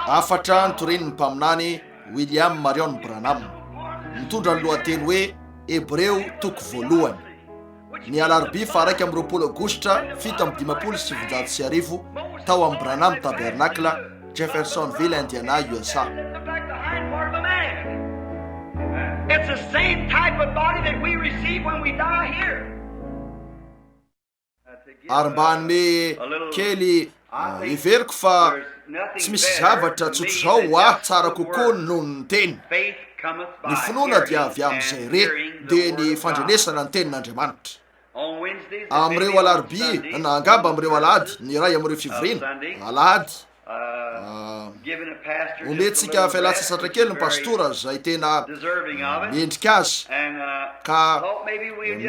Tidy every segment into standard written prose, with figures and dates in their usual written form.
Hafatra notorian'ny mpaminany William Marion Branham, mitondra ny lohateny hoe Hebreo toko voalohany, ny alarobia faha 21 aogositra 1957 tao amin'ny Branham Tabernacle, Jeffersonville, Indiana, USA. Ary mba hanome kely, heveriko fa tsy misy zavatra tsotr'izao ho ahy tsara kokoa noho ny teny. Ny finoana dia avy amin'izay re, dia ny fandrenesana ny tenin'Andriamanitra. Amin'ireo alarobia na angamba amin'ireo alahady, ny iray amin'ireo fivoriana, alahady, Omentsika fialan-tsasatra kely ny pastora izay tena mendrika azy, ka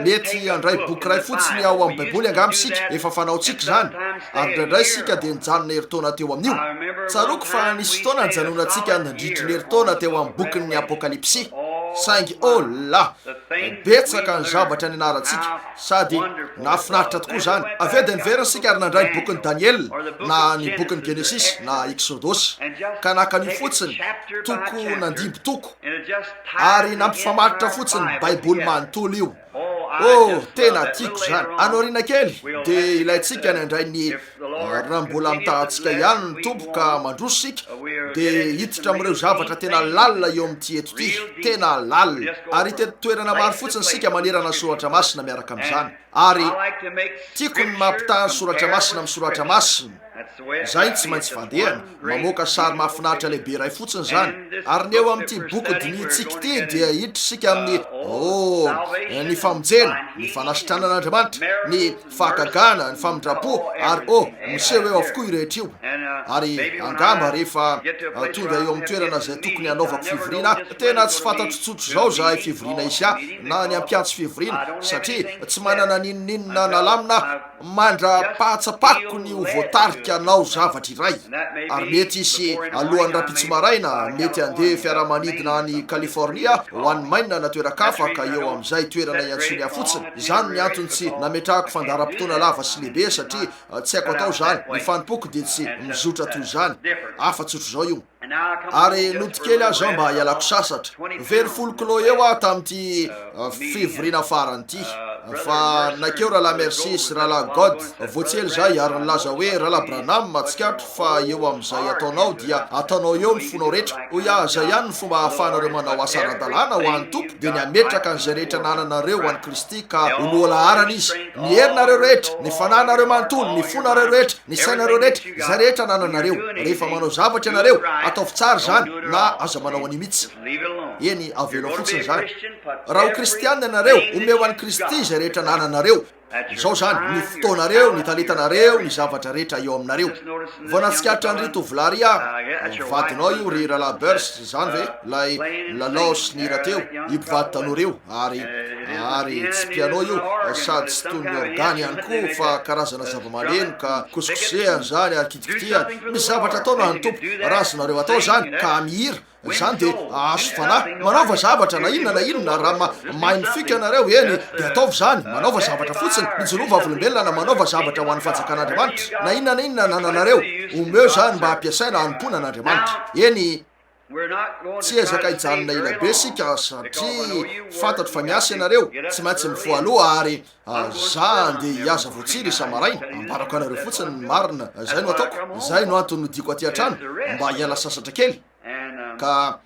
mety handray boky iray fotsiny ao amin'ny Baiboly angamba isika, efa fanaontsika izany, ary indraindray isika dia nijanona herintaona teo amin'io. Tsaroako fa nisy fotoana nijanonantsika nandritry ny herintaona teo amin'ny bokin'ny Apokalypsy, saingy oh la! Betsaka ny zavatra nianarantsika, sady nahafinaritra tokoa izany. Avy eo dia niverina isika ary nandray ny bokin'i Daniela, na ny bokin'ny Genesisy, na Eksodosy, ka naka an'io fotsiny, toko nandimby toko, ary nampifamatotra fotsiny ny Baiboly manontolo io. Oh, tena tiako izany. Any aoriana kely, dia ilaintsika ny handray ny Raha mbola mitaha antsika ihany ny Tompo ka mandroso isika, dia hiditra amin'ireo zavatra tena lalina eo amin'ity eto ity, tena lalina. Ary hitety toerana maro fotsiny isika manerana ny Soratra Masina miaraka amin'izany. Ary tiako ny mampitaha ny Soratra Masina amin'ny Soratra Masina. Izay no tsy maintsy fandehany. Mamoaka sary mahafinaritra lehibe iray fotsiny izany. Ary ny eo amin'ity boky dinihintsika ity dia hiditra isika amin'ny, oh, ny famonjena, ny fanasitranan'Andriamanitra, ny fahagagana, ny famindram-po, ary, oh, miseho eo avokoa io rehetra io. Ary angamba rehefa tonga eo amin'ny toerana izay tokony hanaovako fivoriana aho, tena tsy fantatro tsotr'izao izahay fivoriana hisy ahy, na ny hampiantso fivoriana, satria tsy manana n'inon'inona nalamina aho, mandra-pahatsapako ny ho voatarika hanao zavatra iray. Ary mety hisy alohan'ny rahampitso maraina, mety handeha fiaramanidina any Californie aho, ho any Maine na toeran-kafa, ka eo amin'izay toerana iantsoany ahy fotsiny. Izany ny antony tsy nametrahako fandaharam-potoana lava sy lehibe, satria tsy haiko atao izany. Ny fanompoako dia tsy mizotra toy izany. Hafa tsotr'izao io. Ary nody kely aho izao mba hialako sasatra. Very folo kilao eo aho tamin'ity fivoriana farany ity. Fa nankeo Rahalahy Mercier sy Rahalahy God vao tsy ela izay ary nilaza hoe, Rahalahy Branham, tsikaritra fa eo amin'izay ataonao dia ataonao eo ny fonao rehetra. Hoy aho, izay ihany ny fomba ahafahanareo manao asa ara-dalàna ho an'ny Tompo dia ny hametraka an'izay rehetra anananareo ho an'i Kristy ka ho lohalaharana Izy. Ny herinareo rehetra, ny fanahinareo manontolo, ny fonareo rehetra, ny sainareo rehetra, izay rehetra anananareo. Rehefa manao zavatra ianareo, ataovy tsara izany na aza manao an'io mihitsy. Eny, avelao fotsiny izany. Raha ho Kristiana ianareo, omeo an'i Kristy izay rehetra anananareo. Izao izany, ny fotoanareo, ny talentanareo, ny zavatra rehetra eo aminareo. Vao nahatsikaritra an'ry tovolahy ry aho, vadinao io ry Rahalahy Burns, izany ve? Ilay nilalao sy nihira teo, io mpivady tanora io, ary, ary tsy piano io, sady tsy toy ny organe ihany koa, fa karazana zavamaneno ka kosikosehana izany ary kitikitihana. Misy zavatra atao na ny Tompo, raha azonareo atao izany, ka mihira, Izany dia ahazo fanahy. Manaova zavatra, na inona na inona, raha ma, mahay mifika ianareo, eny, dia ataovy izany. Manaova zavatra fotsiny. Mijoroa vavolombelona na manaova zavatra ho an'ny Fanjakan'Andriamanitra. Na inona na inona anananareo, omeo izany mba hampiasaina hanompoana an'Andriamanitra. Eny, tsy hiezaka hijanona ela be isika, satria fantatro fa miasa ianareo. Tsy maintsy mifoha aloha ary Za andeha hihaza voatsily isa-maraina, ambarako anareo fotsiny ny marina, izay no ataoko, izay no antony nodiako aty an-trano, mba hiala sasatra kely, ka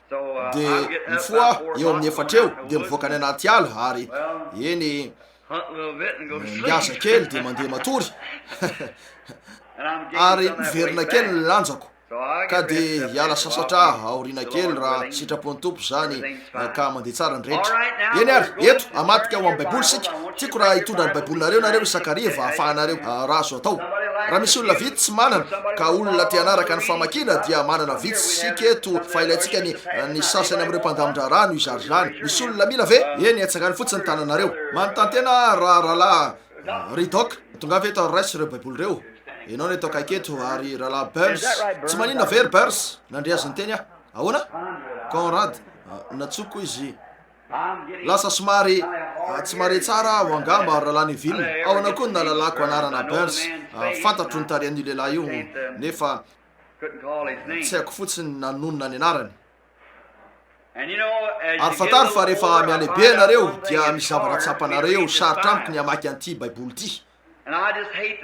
dia mifoha aho eo amin'ny efatra eo, dia mivoaka any anaty ala, ary eny, mihaza kely dia mandeha matory, ary miverina kely ny lanjako. Ka dia hiala sasatra aho aoriana kely raha sitrapon'ny Tompo izany ka mandeha tsara ny rehetra. Eny ary, eto, hamadika ho amin'ny Baiboly isika. Tiako raha hitondra ny Baibolinareo nareo isan-kariva ahafahanareo, raha azo atao. Raha misy olona vitsy tsy manana, ka olona te hanaraka ny famakiana dia manana vitsy isika eto fa ilaintsika ny, ny sasany amin'ireo mpandamin-draharaha no hizara izany. Misy olona mila ve? Eny, atsangano fotsiny ny tananareo. Manontany tena aho raha Rahalahy Riddock, tongava eto ary raiso ireo Baiboly ireo. Ianao no eto akaiky eto, ary Rahalahy Burns. Tsy maninona ve ry Burns? Nandre azy niteny aho. Ahoana? Conrad, Nantsoiko izy. Lasa somary. Tsy mahare tsara aho angamba, Rahalahy Neville. Ahoana koa no nahalalako anarana Burns? Fantatro ny tarehin'io lehilahy io, nefa tsy haiko fotsiny ny nanonona ny anarany. Ary fantaro fa rehefa mihalehibe ianareo, dia misy zavatra tsapanareo, sarotra amiko ny hamaky an'ity Baiboly ity.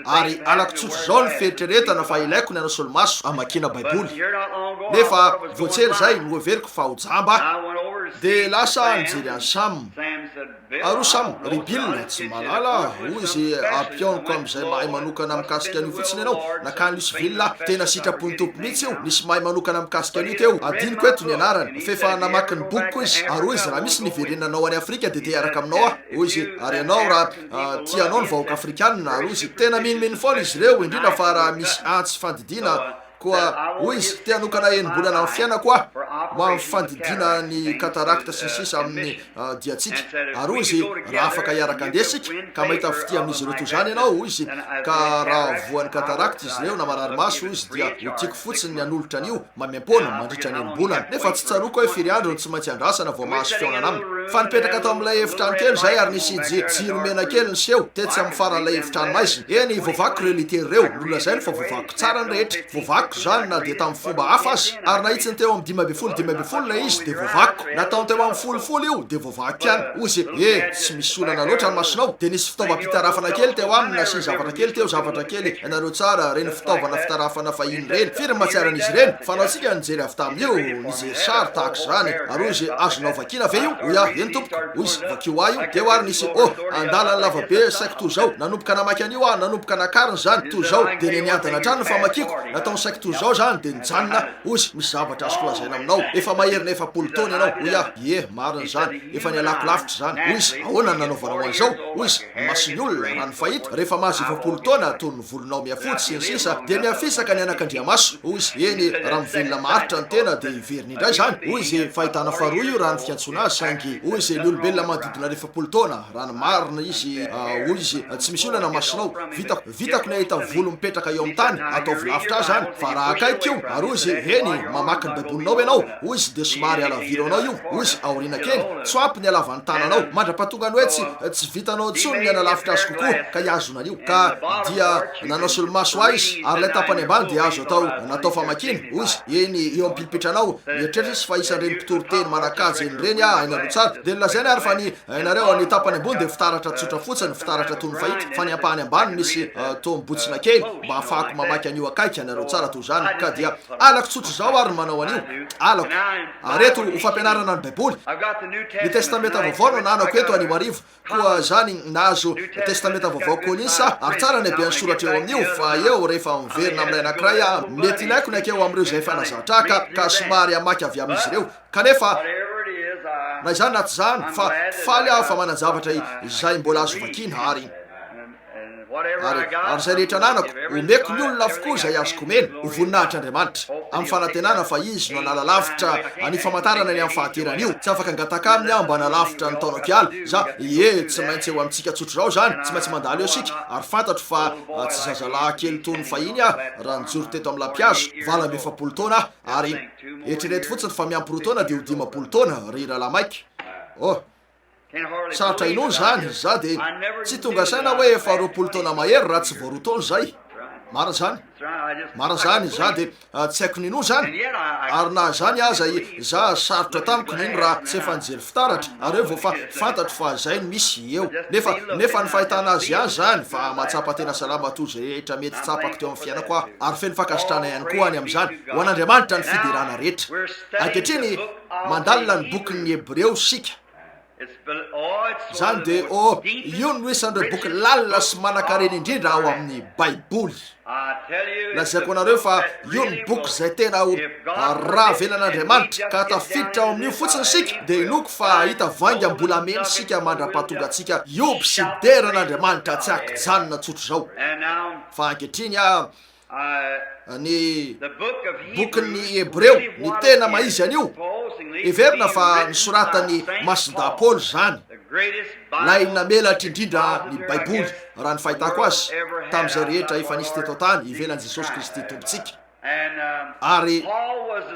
Ary halako tsotra izao ny fieritreretana fa ilaiko ny hanao solomaso hamakiana Baiboly. Nefa vao tsy ela izay, noheveriko fa ho jamba aho. Dia lasa aho nijery an'i Sam. Ary hoy Sam, Ry Bill, tsy mahalala aho, hoy izy, ampihaoniko amin'izay mahay manokana mikasika an'io fotsiny ianao. Nankany Louisville aho. Tena sitrapon'ny Tompo mihitsy io. Nisy mahay manokana mikasika an'io teo. Adinoko eto ny anarany. F'efa namaky ny bokiko izy. Ary hoy izy, Raha misy ny hiverenanao any Afrika dia te hiaraka aminao aho. Hoy izy, Ary ianao raha tia anao ny vahoaka afrikanina, ary hoy izy, tena minomino foana izy ireo, indrindra fa raha misy antsy fandidiana, koa hoy izy, te hanokana enim-bolana amin'ny fiainako aho ho amin'ny fandidiana ny katarakta sy ny sisa amin'ny diantsika, ary hoy izy, raha afaka hiaraka handeha isika, ka mahita fitia amin'izy ireo toy izany ianao, hoy izy, ka raha voan'ny katarakta izy ireo na marary maso, hoy izy, dia ho tiako fotsiny ny hanolotra an'io maimaimpoana mandritra ny enim-bolana. Nefa tsy tsaroako hoe firy andro no tsy maintsy andrasana vao mahazo fihaonana aminy. Fa nipetraka tao amin'ilay efitrano kely izahay ary nisy jiro mena kely niseho tetsy amin'ny faran'ilay efitrano maizina. Eny, voavakiko ireo litera ireo. Nolazainy fa voavakiko tsara ny rehetra. Voavakiko izany na dia tamin'ny fomba hafa aza. Ary nahitsiny teo amin'ny 15 15 ilay izy dia voavakiko. Nataony teo amin'ny folo folo io dia voavakiko ihany. Hoy izy, E, tsy misy olana loatra ny masonao. Dia nisy fitaovam-pitarafana kely teo aminy, nasiany zavatra kely teo, zavatra kely, ianareo tsara, ireny fitaovana fitarafana fahiny ireny. Firy ny mahatsiaro an'izy ireny? Fanaontsika ny nijery avy tamin'io, nijery sary tahaka izany. Ary hoy izy, Azonao vakiana ve io? Hoy aho, Eny, tompoko. Hoy izy, Vakio ahy io. Teo ary nisy, oh, andalana lavabe saiky toy izao. Nanomboka namaky an'io aho, nanomboka nakarina izany, toy izao. Dia nianiadana hatrany ny famakiako. Nataony saiky toy izao izany, dia nijanona. Hoy izy, Misy zavatra azoko lazaina aminao. Efa maherin'ny 40 taona ianao. Hoy aho, Ie, marina izany. Efa nialako lavitra izany. Hoy izy, Ahoana no nanaovanao an'izao? Hoy izy, Ny mason'ny olona, raha ny fahita, rehefa mahazo 40 taona, toy ny volonao mihafotsy, sy ny sisa, dia mihafisaka ny anakandriamaso. Hoy izy, Eny, raha mivelona maharitra ny tena, dia hiverina indray izany. Hoy izy, Fahitana faharoa io raha ny fiantsoana azy, saingy, hoy izy, ny olombelona manodidina ny 40 taona, raha ny marina izy, hoy izy, tsy misy olana masonao. Vitako, vitako ny hahita volo mipetraka eo amin'ny tany, ataovy lavitra ahy izany, fa raha akaiky io, ary hoy izy, Eny, mamaky ny Baibolinao ianao, hoy izy, dia somary halaviro anao io, hoy izy, aoriana kely, tsy ho ampy ny halavan'ny tananao, mandra-pahatonga ny hoe tsy, tsy vitanao intsony ny hanalavitra azy kokoa, ka hihazona an'io. Ka dia nanao solomaso ahy izy, ary ilay tapany ambany dia azo atao natao famakiana, hoy izy, eny, eo amin'ny pilipitranao, mieritreritra izy fa isan'ireny mpitory teny manan-kaja eny ireny aho, hainareo tsara. Dia nolazainy ary fa ny, hainareo, ny tapany ambony dia fitaratra tsotra fotsiny, fitaratra toy ny fahita, fa ny ampahany ambany misy toa mibontsina kely, mba hahafahako mamaky an'io akaiky, hainareo tsara toy izany, ka dia halako tsotra izao ary ny manao an'io. Halako. Ary eto, ho fampianarana ny Baiboly, ny Testamenta Vaovao no ananako eto anio hariva. Koa izany, nahazo Testamenta Vaovao Collins aho, ary tsara ny haben'ny soratra eo amin'io, fa eo, rehefa miverina amin'ilay anankiray aho, mety ilaiko ny hankeo amin'ireo izay efa nazatra ahy, ka, ka somary hamaky avy amin'izy ireo. Kanefa, na izany na tsy izany, fa faly aho fa manan-javatra izay mbola azo vakiana, ary. Ary, ary izay rehetra ananako, omeko ny olona avokoa izay azoko omena, ho voninahitr'Andriamanitra, amin'ny fanantenana fa Izy no hanala lavitra an'io famantarana ny amin'ny fahaterany io. Tsy afaka hangataka Aminy aho mba hanalavitra ny taonako hiala. Za, ie, tsy maintsy eo amintsika tsotr'izao izany, tsy maintsy mandalo eo isika. Ary fantatro fa tsy zazalahy kely toy ny fahiny aho raha nijoro teto amin'ny lampihazo, 48 taona aho, ary eritrereto fotsiny fa miampy roa taona dia ho 50 taona, ry Rahalahy Mike. Oh! Sarotra inoana izany, za dia tsy tonga saina hoe efa 20 taona mahery raha tsy vao roa taona izay. Marina izany. Marina izany, za dia tsy haiko ninoa izany. Ary na izany aza, za sarotra tamiko nino raha tsy efa nijery fitaratra, ary eo vao fa fantatro fa izay no misy eo. Nefa, nefa ny fahitana azy ihany izany, fa mahatsapa tena salama toy izay rehetra mety tsapako teo amin'ny fiainako aho, ary feno fankasitrahana ihany koa any amin'izany. Ho an'Andriamanitra ny fiderana rehetra. Ankehitriny, mandalina ny bokin'ny Hebreo isika. Izany dia, oh, io no isan'ireo boky lalina sy manankarena indrindra ao amin'ny Baiboly. Lazaiko anareo fa io no boky izay tena ho, raha avelan'Andriamanitra ka tafiditra ao amin'io fotsiny isika, dia inoako fa hahita vaingam-bolamena isika mandra-pahatonga antsika hioby sy hidera an'Andriamanitra tsy an-kijanona tsotr'izao. Fa ankehitriny aho, Ny bokin'ny Hebreo, ny tena maha izy an'io, heverina fa nosoratan'i Masindahy Paoly izany, ilay namelatra indrindra ny Baiboly, raha ny fahitako azy, tamin'izay rehetra efa nisy teto an-tany, ivelan'i Jesosy Kristy Tompontsika. Ary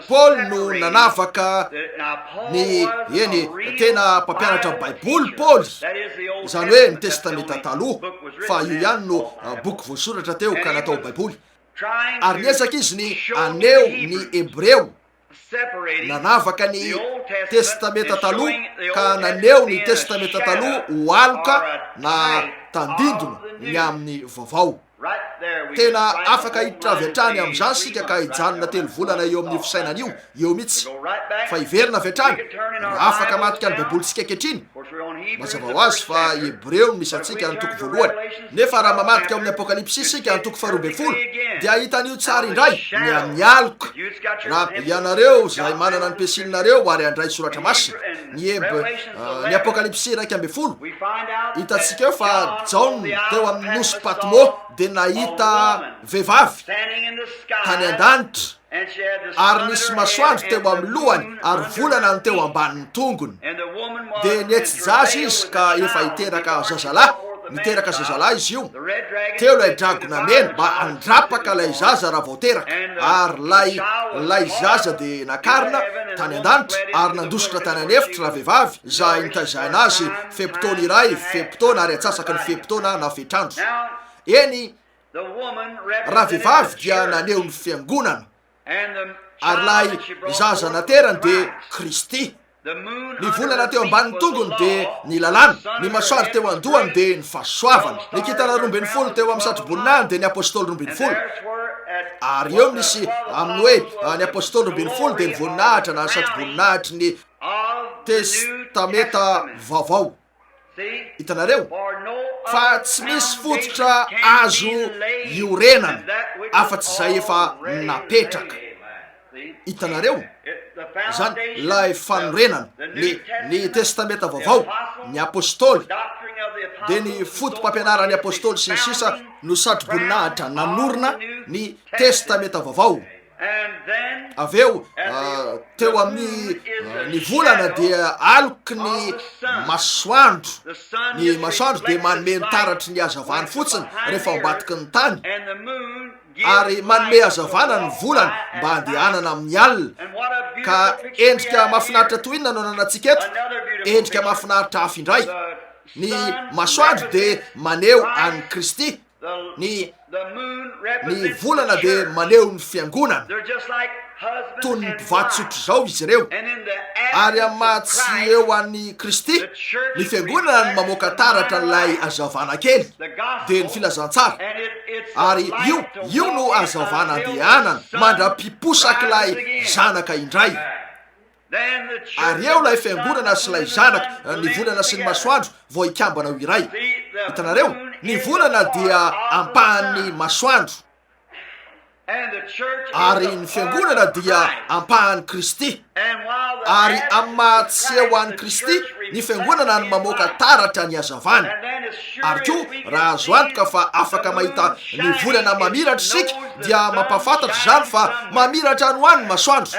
Paoly no nanavaka ny, eny, tena mpampianatra Baiboly Paoly, izany hoe ny Testamenta Taloha, fa io ihany no boky voasoratra teo ka natao Baiboly. Ary niezaka izy ny haneho ny Hebreo, nanavaka ny Testamenta Taloha ka naneho ny Testamenta Taloha ho aloka na tandindona ny amin'ny Vaovao. Tena afaka hiditra avy hatrany amin'izany isika ka hijanona telo volana eo amin'io fisainana io, eo mihitsy. Fa hiverina avy hatrany, raha afaka madika ny Baibolintsika ankehitriny. Mazava ho azy fa Hebreo no misy antsika antoko voalohany. Nefa raha mamadika ao amin'ny Apokalypsy isika antoko faharoa ambin'ny folo, dia hahita an'io tsara indray, ny amin'ny aloka. Raha ianareo izay manana ny pesilinareo ary handray Soratra Masina, ny Heb. Ny Apokalypsy 11, hitantsika eo fa Jaona teo amin'ny nosy Patmo dia nahita vehivavy tany an-danitra ary nisy masoandro teo amin'ny lohany ary volana no teo ambanin'ny tongony. Dia nihetsi-jaza izy ka efa hiteraka zazalahy, niteraka zazalahy izy io. Teo ilay dragona mena mba handrapaka ilay zaza raha vao teraka, ary ilay ilay zaza dia nakarina tany an-danitra ary nandositra tany an'efitra ravehivavy izay nitaizaina azy fe-potoana iray, fe-potoana ary antsasaky ny fe-potoana na fetr'andro. Eny, ravehivavy dia naneho ny fiangonana, ary ilay zaza naterany dia Kristy. Ny volana teo ambanin'ny tongony dia ny lalàna, ny masoandro teo an-dohany dia ny fahasoavana, ny kintana 12 teo amin'ny satroboninahiny dia ny apostoly 12. Ary eo misy amin'ny hoe ny apostoly 12 dia ny voninahitra na ny satroboninahitry ny Testamenta Vaovao. Hitanareo? Fa tsy misy fototra azo iorenana afa-tsy izay efa napetraka. Hitanareo? Izany, ilay fanorenana, ny, ny Testamenta Vaovao, ny apostoly, dia ny foto-pampianaran'ny apostoly sy ny sisa no satroboninahitra nanorina ny Testamenta Vaovao. Avy eo, teo amin'ny ny volana dia aloky ny masoandro. Ny masoandro dia manome ny taratry ny hazavany fotsiny rehefa ao ambadiky ny tany, ary manome hazavana ny volana mba handehanana amin'ny alina. Ka endrika mahafinaritra toy inona no ananantsika eto? Endrika mahafinaritra hafa indray. Ny masoandro dia maneho an'i Kristy. Ny, ny volana dia maneho ny fiangonana. Toy ny mpivady tsotr'izao izy ireo. Ary amin'ny maha tsy eo an'i Kristy, ny fiangonana no mamoaka taratra an'ilay hazavana kely, dia ny filazantsara. Ary io, io no hazavana andehanana mandra-piposak'ilay Zanaka indray. Ary eo ilay Fiangonana sy ilay Zanaka, ny volana sy ny masoandro vao hikambana ho iray. Hitanareo? Ny volana dia ampahan'ny masoandro. Ary ny Fiangonana dia ampahan'i Kristy. Ary amin'ny maha tsy eo an'i Kristy, ny Fiangonana no mamoaka taratra ny hazavany. Ary koa, raha azo antoka fa afaka mahita ny volana mamiratra isika, dia mampahafantatra izany fa mamiratra any ho any ny masoandro.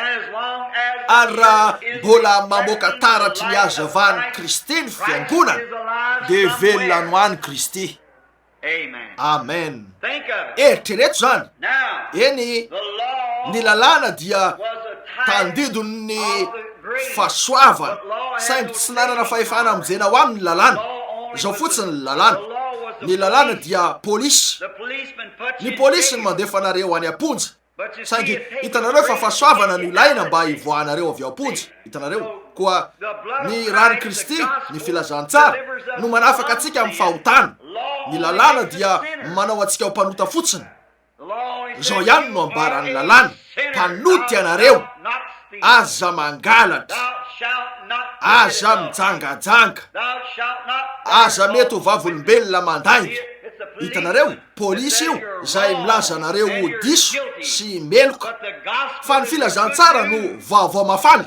Ary raha mbola mamoaka taratry ny hazavan'i Kristy ny Fiangonana, dia velona any ho any Kristy. Amen. Eritrereto izany. Eny, ny lalàna dia tandindon'ny fahasoavana, saingy tsy nanana fahefana hamonjena ho aminy ny lalàna. Izao fotsiny ny lalàna. Ny lalàna dia polisy. Ny polisy no mandefa anareo any am-ponja. Saingy hitanareo fa fahasoavana no ilaina mba hivoahanareo avy ao am-ponja. Hitanareo? Koa ny ran'i Kristy, ny filazantsara, no manafaka antsika amin'ny fahotana. Ny lalàna dia manao antsika ho mpanota fotsiny. Izao ihany no ambaran'ny lalàna, Mpanota ianareo, aza mangalatra, aza mijangajanga, aza mety ho vavolombelona mandainga. Hitanareo? Polisy io izay milaza anareo ho diso sy meloka. Fa ny filazantsara no vaovao mahafaly.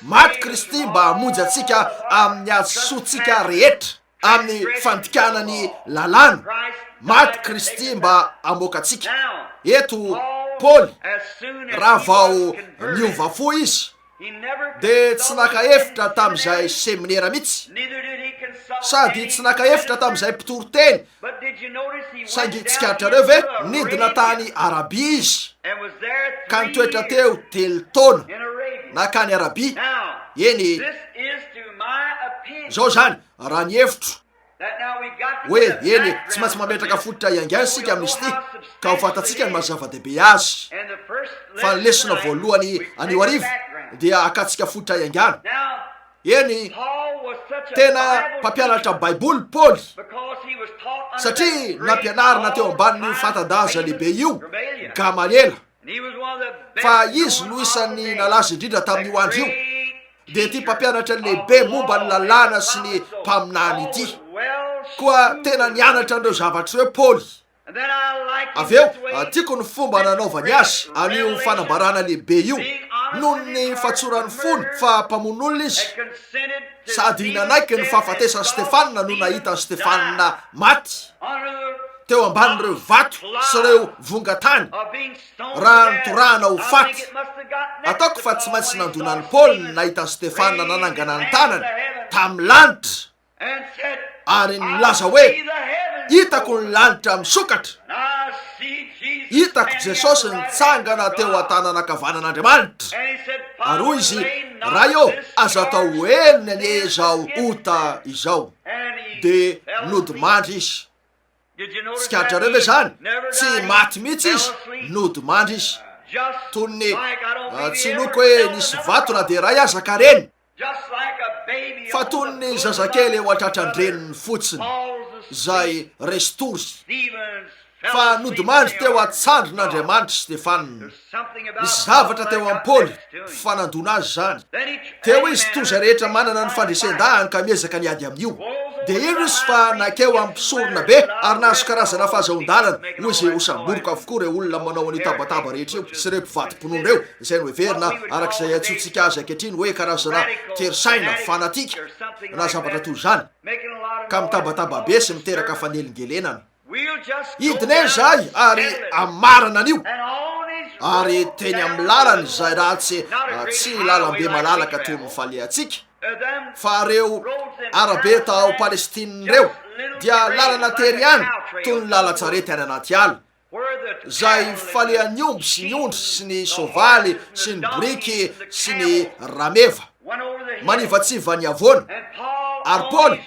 Maty Kristy mba hamonjy antsika amin'ny hadisoantsika rehetra, amin'ny fandikana ny lalàna. Maty Kristy mba hamoaka antsika. Eto Paoly, raha vao niova fo izy. Dia tsy naka hevitra tamin'izay seminera mihitsy, sady tsy naka hevitra tamin'izay mpitory teny, saingy tsikaritrareo ve, nidina tany Arabia izy, ka nitoetra teo telo taona, nankany Arabia, eny, izao izany, raha ny hevitro, hoe, eny, tsy maintsy mametraka fototra hiaingàna isika amin'izy ity, ka ho fantatsika ny maha-zava-dehibe azy. Fa ny lesona voalohany anio hariva dia hakantsika fototra hiaingàna. Eny, tena mpampianatra Baiboly Paoly, satria nampianarina teo ambanin'io fanta-daza lehibe io, Gamaliela, fa izy no isan'ny nalaza indrindra tamin'io andro io. dia ity mpampianatra lehibe momba ny lalàna sy ny mpaminany ity. Koa tena nianatra an'ireo zavatra ireo Paoly. Avy eo, tiako ny fomba nanaovany azy an'io fanambarana lehibe io, noho ny fahatsoran'ny fony fa mpamono olona izy, sady nanaiky ny fahafatesan'i Stefana no nahita an'i Stefana maty teo ambanin'ireo vato sy ireo vongan-tany. raha nitorahana ho faty. Ataoko fa tsy maintsy nandona an'i Paoly ny nahita an'i Stefana nanangana ny tanany tamin'ny lanitra ary nilaza hoe, Hitako ny lanitra misokatra, hitako Jesosy nitsangana teo an-tanana ankavanan'Andriamanitra. Ary hoy izy, Ray ô, aza atao ho helony anie izao ota izao. Dia nodimandry izy. Tsikaritrareo ve izany? Tsy maty mihitsy izy, nodimandry izy. Toy ny tsy inoako hoe nisy vato na dia iray aza ka reny, fa toy ny zazakely eo an-tratran-dreniny fotsiny, izay resy tory. Fa nodimandry teo an-tsandrin'Andriamanitra Stefana. Nisy zavatra teo amin'i Paoly fa nandona azy izany. Teo izy toy izay rehetra manana ny fandresen-dahany ka miezaka ny hiady amin'io. Dia ino izy fa nankeo amin'ny mpisorona be ary nahazo karazana fahazahoan-dalana, hoy izy, Hosamboriko avokoa ireo olona manao an'io tabataba rehetra io sy ireo mpivadi-pinoana ireo, izay noheverina, araka izay iantsoantsika azy ankehitriny, hoe karazana tery saina, fanatika, na zavatra toy izany, ka mitabataba be sy miteraka fanelingelenana. Hidina eny izahay ary hamarana an'io. Ary teny amin'ny lalana izay raha tsy, tsy lalambe malalaka toy ny falehantsika, fa ireo arabe tao Palestina ireo dia lalana tery ihany toy ny lalan-tsarety any anaty ala. Izay falehan'ny omby sy ny ondry sy ny soavaly sy ny boriky sy ny rameva. Manivatsiva ny havoana. Ary Paoly,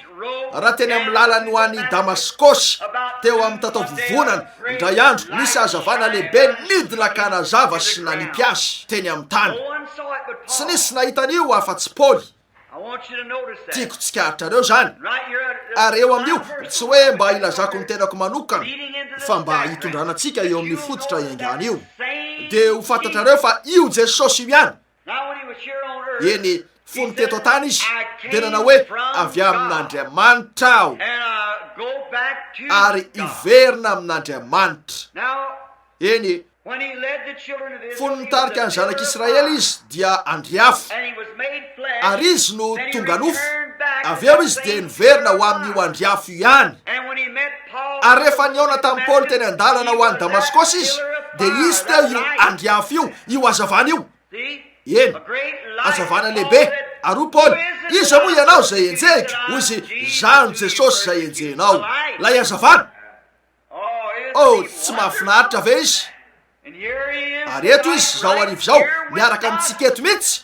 raha teny amin'ny lalany ho any Damaskosy, teo amin'ny tataovovonana, indray andro, nisy hazavana lehibe nidina ka nazava sy nanipy azy teny amin'ny tany. Tsy nisy nahita an'io afa-tsy Paoly. Tiako tsikaritrareo izany. Ary eo amin'io, tsy hoe mba hilazako ny tenako manokana, fa mba hitondrana antsika eo amin'io fototra iaingàna io. Dia ho fantatrareo fa io Jesosy io ihany, eny, fony teto an-tany Izy, dia nanao hoe, Avy amin'Andriamanitra Aho, ary hiverina amin'Andriamanitra. Eny, fony nitarika ny zanak'Israely Izy dia andriafo, ary Izy no tonga nofo, avy eo Izy dia niverina ho amin'io andriafo io ihany. Ary rehefa nihaona tamin'i Paoly teny an-dalana ho any Damaskosy Izy, dia Izy teo io andriafo io, io hazavana io. Eny, hazavana lehibe. Ary hoy Paoly, Iza moa ianao izay enjehiko? Hoy Izy, Izaho no Jesosy izay enjehinao. Ilay hazavana! Oh, tsy mahafinaritra ve izy? Ary eto izy, izao hariva izao, miaraka amintsika eto mihitsy.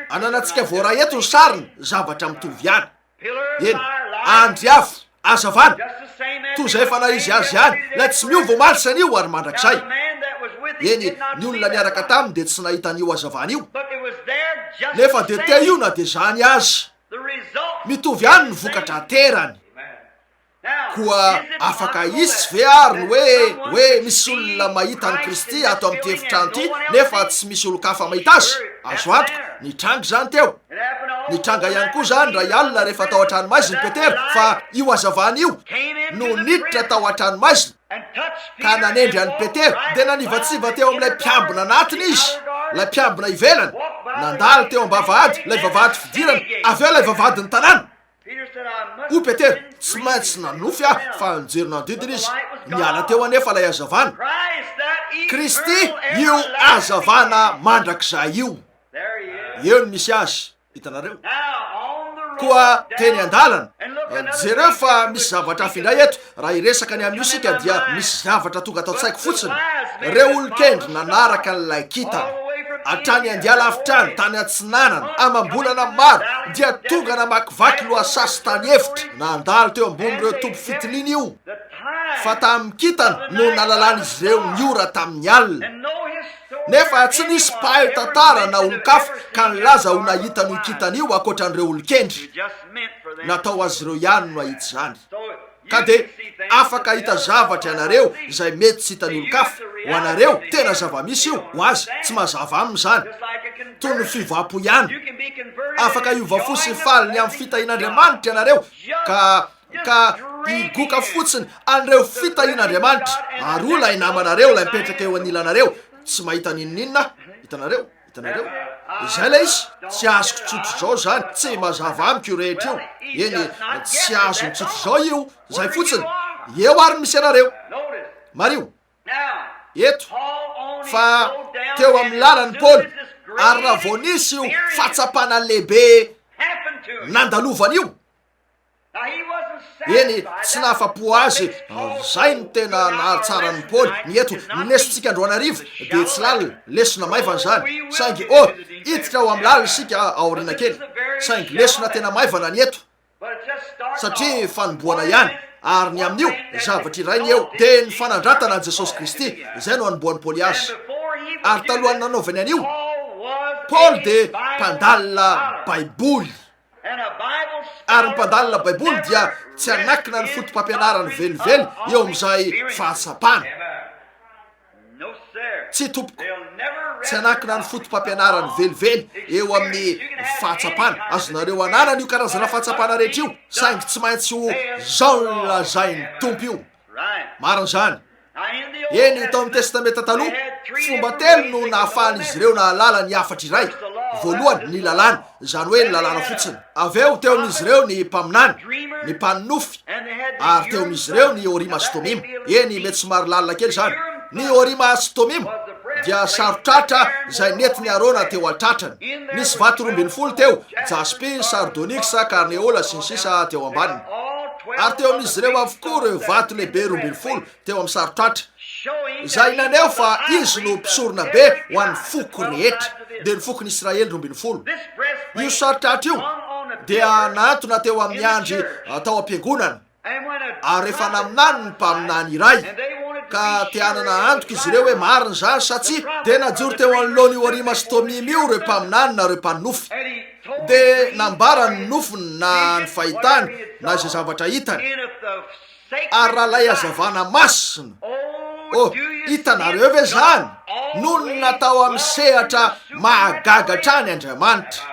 Ananantsika voaray eto ny sariny, zavatra mitovy ihany. Eny, andry afo, hazavana, toy izay efa naha-izy azy ihany, ilay tsy miova omaly sy anio ary mandrakizay. Eny, ny olona niaraka taminy dia tsy nahita an'io hazavana io, nefa dia teo io na dia izany aza. Mitovy ihany ny vokatra aterany. Koa afaka hisy ve àry ny hoe, hoe misy olona mahita an'i Kristy ato amin'ity efitrano ity, nefa tsy misy olon-kafa mahita Azy? Azo antoka, nitranga izany teo. Nitranga ihany koa izany indray alina rehefa tao an-tranomaizina i Petera, fa io hazavana io no niditra tao an-tranomaizina ka nanendry an'i Petera, dia nanivatsiva teo amin'ilay mpiambina anatiny izy, ilay mpiambina ivelany, nandalo teo am-bavahady, ilay vavahady fidirana, avy eo ilay vavahadin'ny tanàna. Hoy Petera, Tsy maintsy nanonofy aho fa nijery nanodidina izy. Niala teo anefa ilay hazavana. Kristy io hazavana mandrakizay io. Eo no misy azy. Hitanareo? Koa teny an-dalana, jereo fa misy zavatra hafa indray eto, raha hiresaka ny amin'io isika dia misy zavatra tonga ato an-tsaiko fotsiny, ireo olon-kendry nanaraka an'ilay kintana, hatrany India lavitra any, tany atsinanana, amam-bolana maro, dia tonga namakivaky lohasaha sy tany efitra, nandalo teo ambonin'ireo toby fitiliana io, fa tamin'ny kintana no nalalan'izy ireo ny ora tamin'ny alina. Nefa tsy nisy mpahay tantara na olon-kafa ka nilaza ho nahita an'io kintana io ankoatra an'ireo olon-kendry. Natao ho azy ireo ihany no hahita izany. Ka dia afaka hahita zavatra ianareo izay mety tsy hitan'ny olon-kafa. Ho anareo, tena zava-misy io. Ho azy, tsy mazava aminy izany. Toy ny fiovam-po ihany. Afaka hiova fo sy hifaly ny amin'ny fitahian'Andriamanitra ianareo ka ka higoka fotsiny an'ireo fitahian'Andriamanitra, ary hoy ilay namanareo, ilay mipetraka eo anilanareo, tsy mahita n'inon'inona aho. Hitanareo? Hitanareo? Izay ilay izy. Tsy azoko tsotr'izao izany. Tsy mazava amiko io rehetra io. Eny, tsy azony tsotr'izao io. Izay fotsiny. Eo ary no misy anareo. Mariho. Eto, fa teo amin'ny lalan'i Paoly, ary raha vao nisy io fahatsapana lehibe nandalovany io, Eny, tsy nahafa-po azy, izay no tena nahatsara an'i Paoly. Ny eto, ny lesontsika androany hariva dia tsy lalina, lesona maivana izany. Saingy, oh, hiditra ao amin'ny lalina isika aoriana kely. Saingy lesona tena maivana ny eto, satria fanombohana ihany. Ary ny amin'io, zavatra iray ny eo, dia ny fanandratana an'i Jesosy Kristy, izay no anombohan'i Paoly azy. Ary talohan'ny nanaovany an'io, Paoly dia mpandalina Baiboly. Ary ny mpandalina Baiboly dia tsy hanakina ny fotopampianarany velively eo amin'izay fahatsapana. Tsia tompoko, tsy hanakina ny fotopampianarany velively eo amin'ny fahatsapana. Azonareo ananana io karazana fahatsapana rehetra io, saingy tsy maintsy ho izao no lazain'ny Tompo io. Marina izany. Eny, tao amin'ny Testamenta Taloha, fomba telo no nahafahan'izy ireo nahalala ny hafatra iray. Voalohany, ny lalàna, izany hoe ny lalàna fotsiny. Avy eo, teo amin'izy ireo ny mpaminany, ny mpanonofy, ary teo amin'izy ireo ny Orima sy Tomima. Eny, mety somary lalina kely izany. Ny Orima sy Tomima dia saro-tratra izay nentin'i Arona teo an-tratrany. Nisy vato 12 teo, jaspy, sardonyxa, karneola, sy ny sisa, teo ambaniny. Ary teo amin'izy ireo avokoa ireo vato lehibe 12 teo amin'ny saro-tratra, izay naneho fa izy no mpisorona be ho an'ny foko rehetra, dia ny fokon'i Israely 12. Io saro-tratra io dia nahantona teo amin'ny andry tao am-piangonana, ary rehefa naminany ny mpaminany iray, ka te hanana antoka izy ireo hoe marina izany sa tsia, dia najoro teo anoloan'io Orima sy Tomima io ireo mpaminany na ireo mpanonofy. Dia nambarany ny nofiny na ny fahitany na izay zavatra hitany. Ary raha ilay hazavana masina, oh, hitanareo ve izany? Nonina tao amin'ny sehatra mahagaga hatrany Andriamanitra.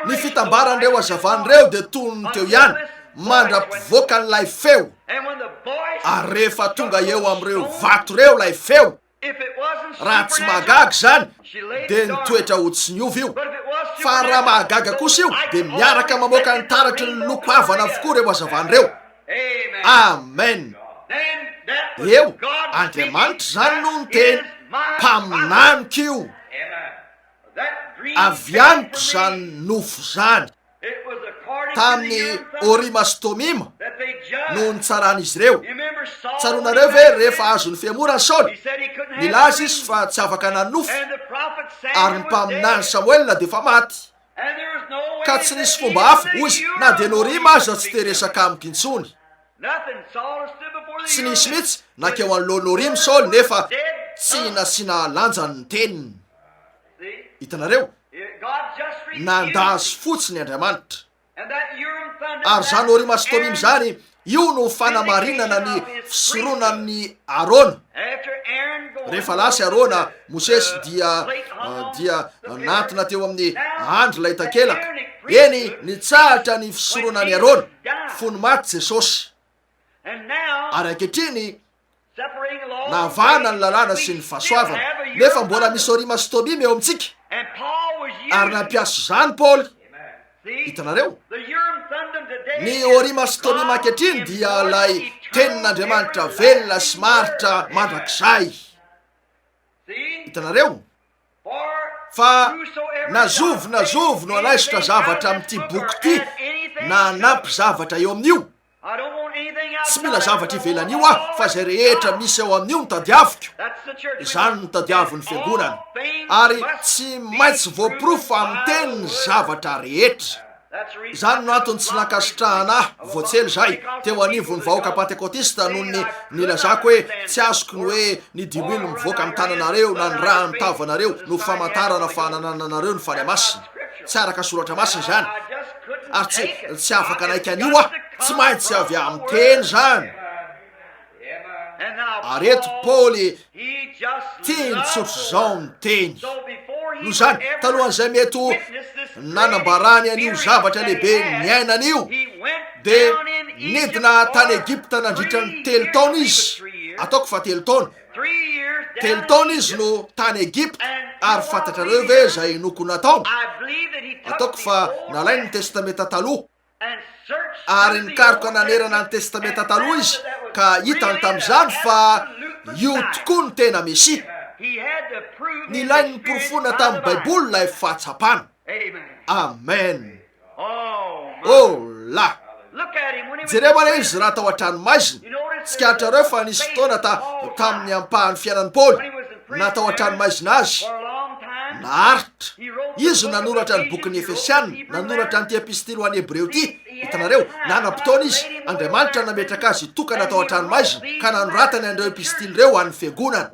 Ny fitambaran'ireo hazavana ireo dia toy ny teo ihany, mandra-pivoakan'ilay feo. Ary rehefa tonga eo amin'ireo vato ireo ilay feo, Raha tsy mahagaga izany dia nitoetra ho tsy niova io, fa raha mahagaga kosa io dia miaraka mamoaka ny taratry ny loko havana avokoa ireo hazavana ireo. Amen! Eo, Andriamanitra izany no niteny, Mpaminaniko io. Avy amiko izany nofo izany. Tamin'ny Orima sy Tomima no nitsaran'izy ireo. Tsaroanareo ve rehefa azon'ny fihemorana Saoly? Nilaza izy fa tsy afaka nanonofy, ary ny mpaminany Samoela dia efa maty. Ka tsy nisy fomba hafa, hoy izy, na dia ny Orima aza tsy te-hiresaka amiko intsony. Tsy nisy mihitsy nankeo anoloan'ny Orima Saoly nefa tsy nasiana lanjany ny teniny. Hitanareo? Nanda azy fotsiny Andriamanitra. Ary izany Orima sy Tomima izany, io no fanamarinana ny fisoronan'i Arona. Rehefa lasa i Arona, Mosesy dia, dia nantona teo amin'ny andry ilay takelaka. Eny, nitsahatra ny fisoronan'i Arona, fony maty Jesosy. Ary ankehitriny, Navahana ny lalàna sy ny fahasoavana, nefa mbola misy Orima sy Tomima eo amintsika, ary nampiasa izany Paoly. Hitanareo? Ny Orima sy Tomima ankehitriny dia ilay Tenin'Andriamanitra velona sy maharitra mandrakizay. Hitanareo? Fa na zovy na zovy no hanaisotra zavatra amin'ity boky ity na hanampy zavatra eo amin'io, Tsy mila zavatra ivelan'io aho fa izay rehetra misy ao amin'io no tadiaviko. Izany no tadiavin'ny fiangonana. Ary tsy maintsy voaporofo amin'ny teny ny zavatra rehetra. Izany no antony tsy nankasitrahana ahy vao tsy ela izay teo anivon'ny vahoaka Pantekotista noho ny nilazako hoe tsy azoko ny hoe ny diloilo mivoaka amin'ny tananareo na ny rà amin'ny tavanareo no famantarana fa nanananareo ny Fanahy Masina. Tsy araka Soratra Masina izany. Ary tsy, tsy afaka hanaiky an'io aho. Tsy maintsy avy amin'ny Teny izany. Ary eto Paoly, tiany tsotr'izao ny Teny. Noho izany, talohan'izay mety ho nanambarany an'io zavatra lehibe niainany io, dia nidina tany Egypta nandritra ny telo taona izy, ataoko fa telo taona. Telo taona izy no tany Egypta, ary fantatrareo ve izay inoako nataony? Ataoko fa nalainy ny Testamenta Taloha, ary nikaroka nanerana ny Testamenta Taloha izy, ka hitany tamin'izany fa io tokoa no tena Mesia. Nilainy noporofoina tamin'ny Baiboly ilay fahatsapana. Amen. Oh la! Jereo anie izy raha tao an-tranomaizina. Tsikaritrareo fa nisy fotoana ta, tamin'ny ampahan'ny fiainan'i Paoly, na tao an-tranomaizina azy, naharitra. Izy no nanoratra ny bokin'ny Efesiana, nanoratra an'ity epistily ho an'ny Hebreo ity. Hitanareo, nanam-potoana izy, Andriamanitra nametraka azy hitokana tao an-tranomaizina, ka nanoratany an'ireo epistily ireo ho an'ny fiangonana.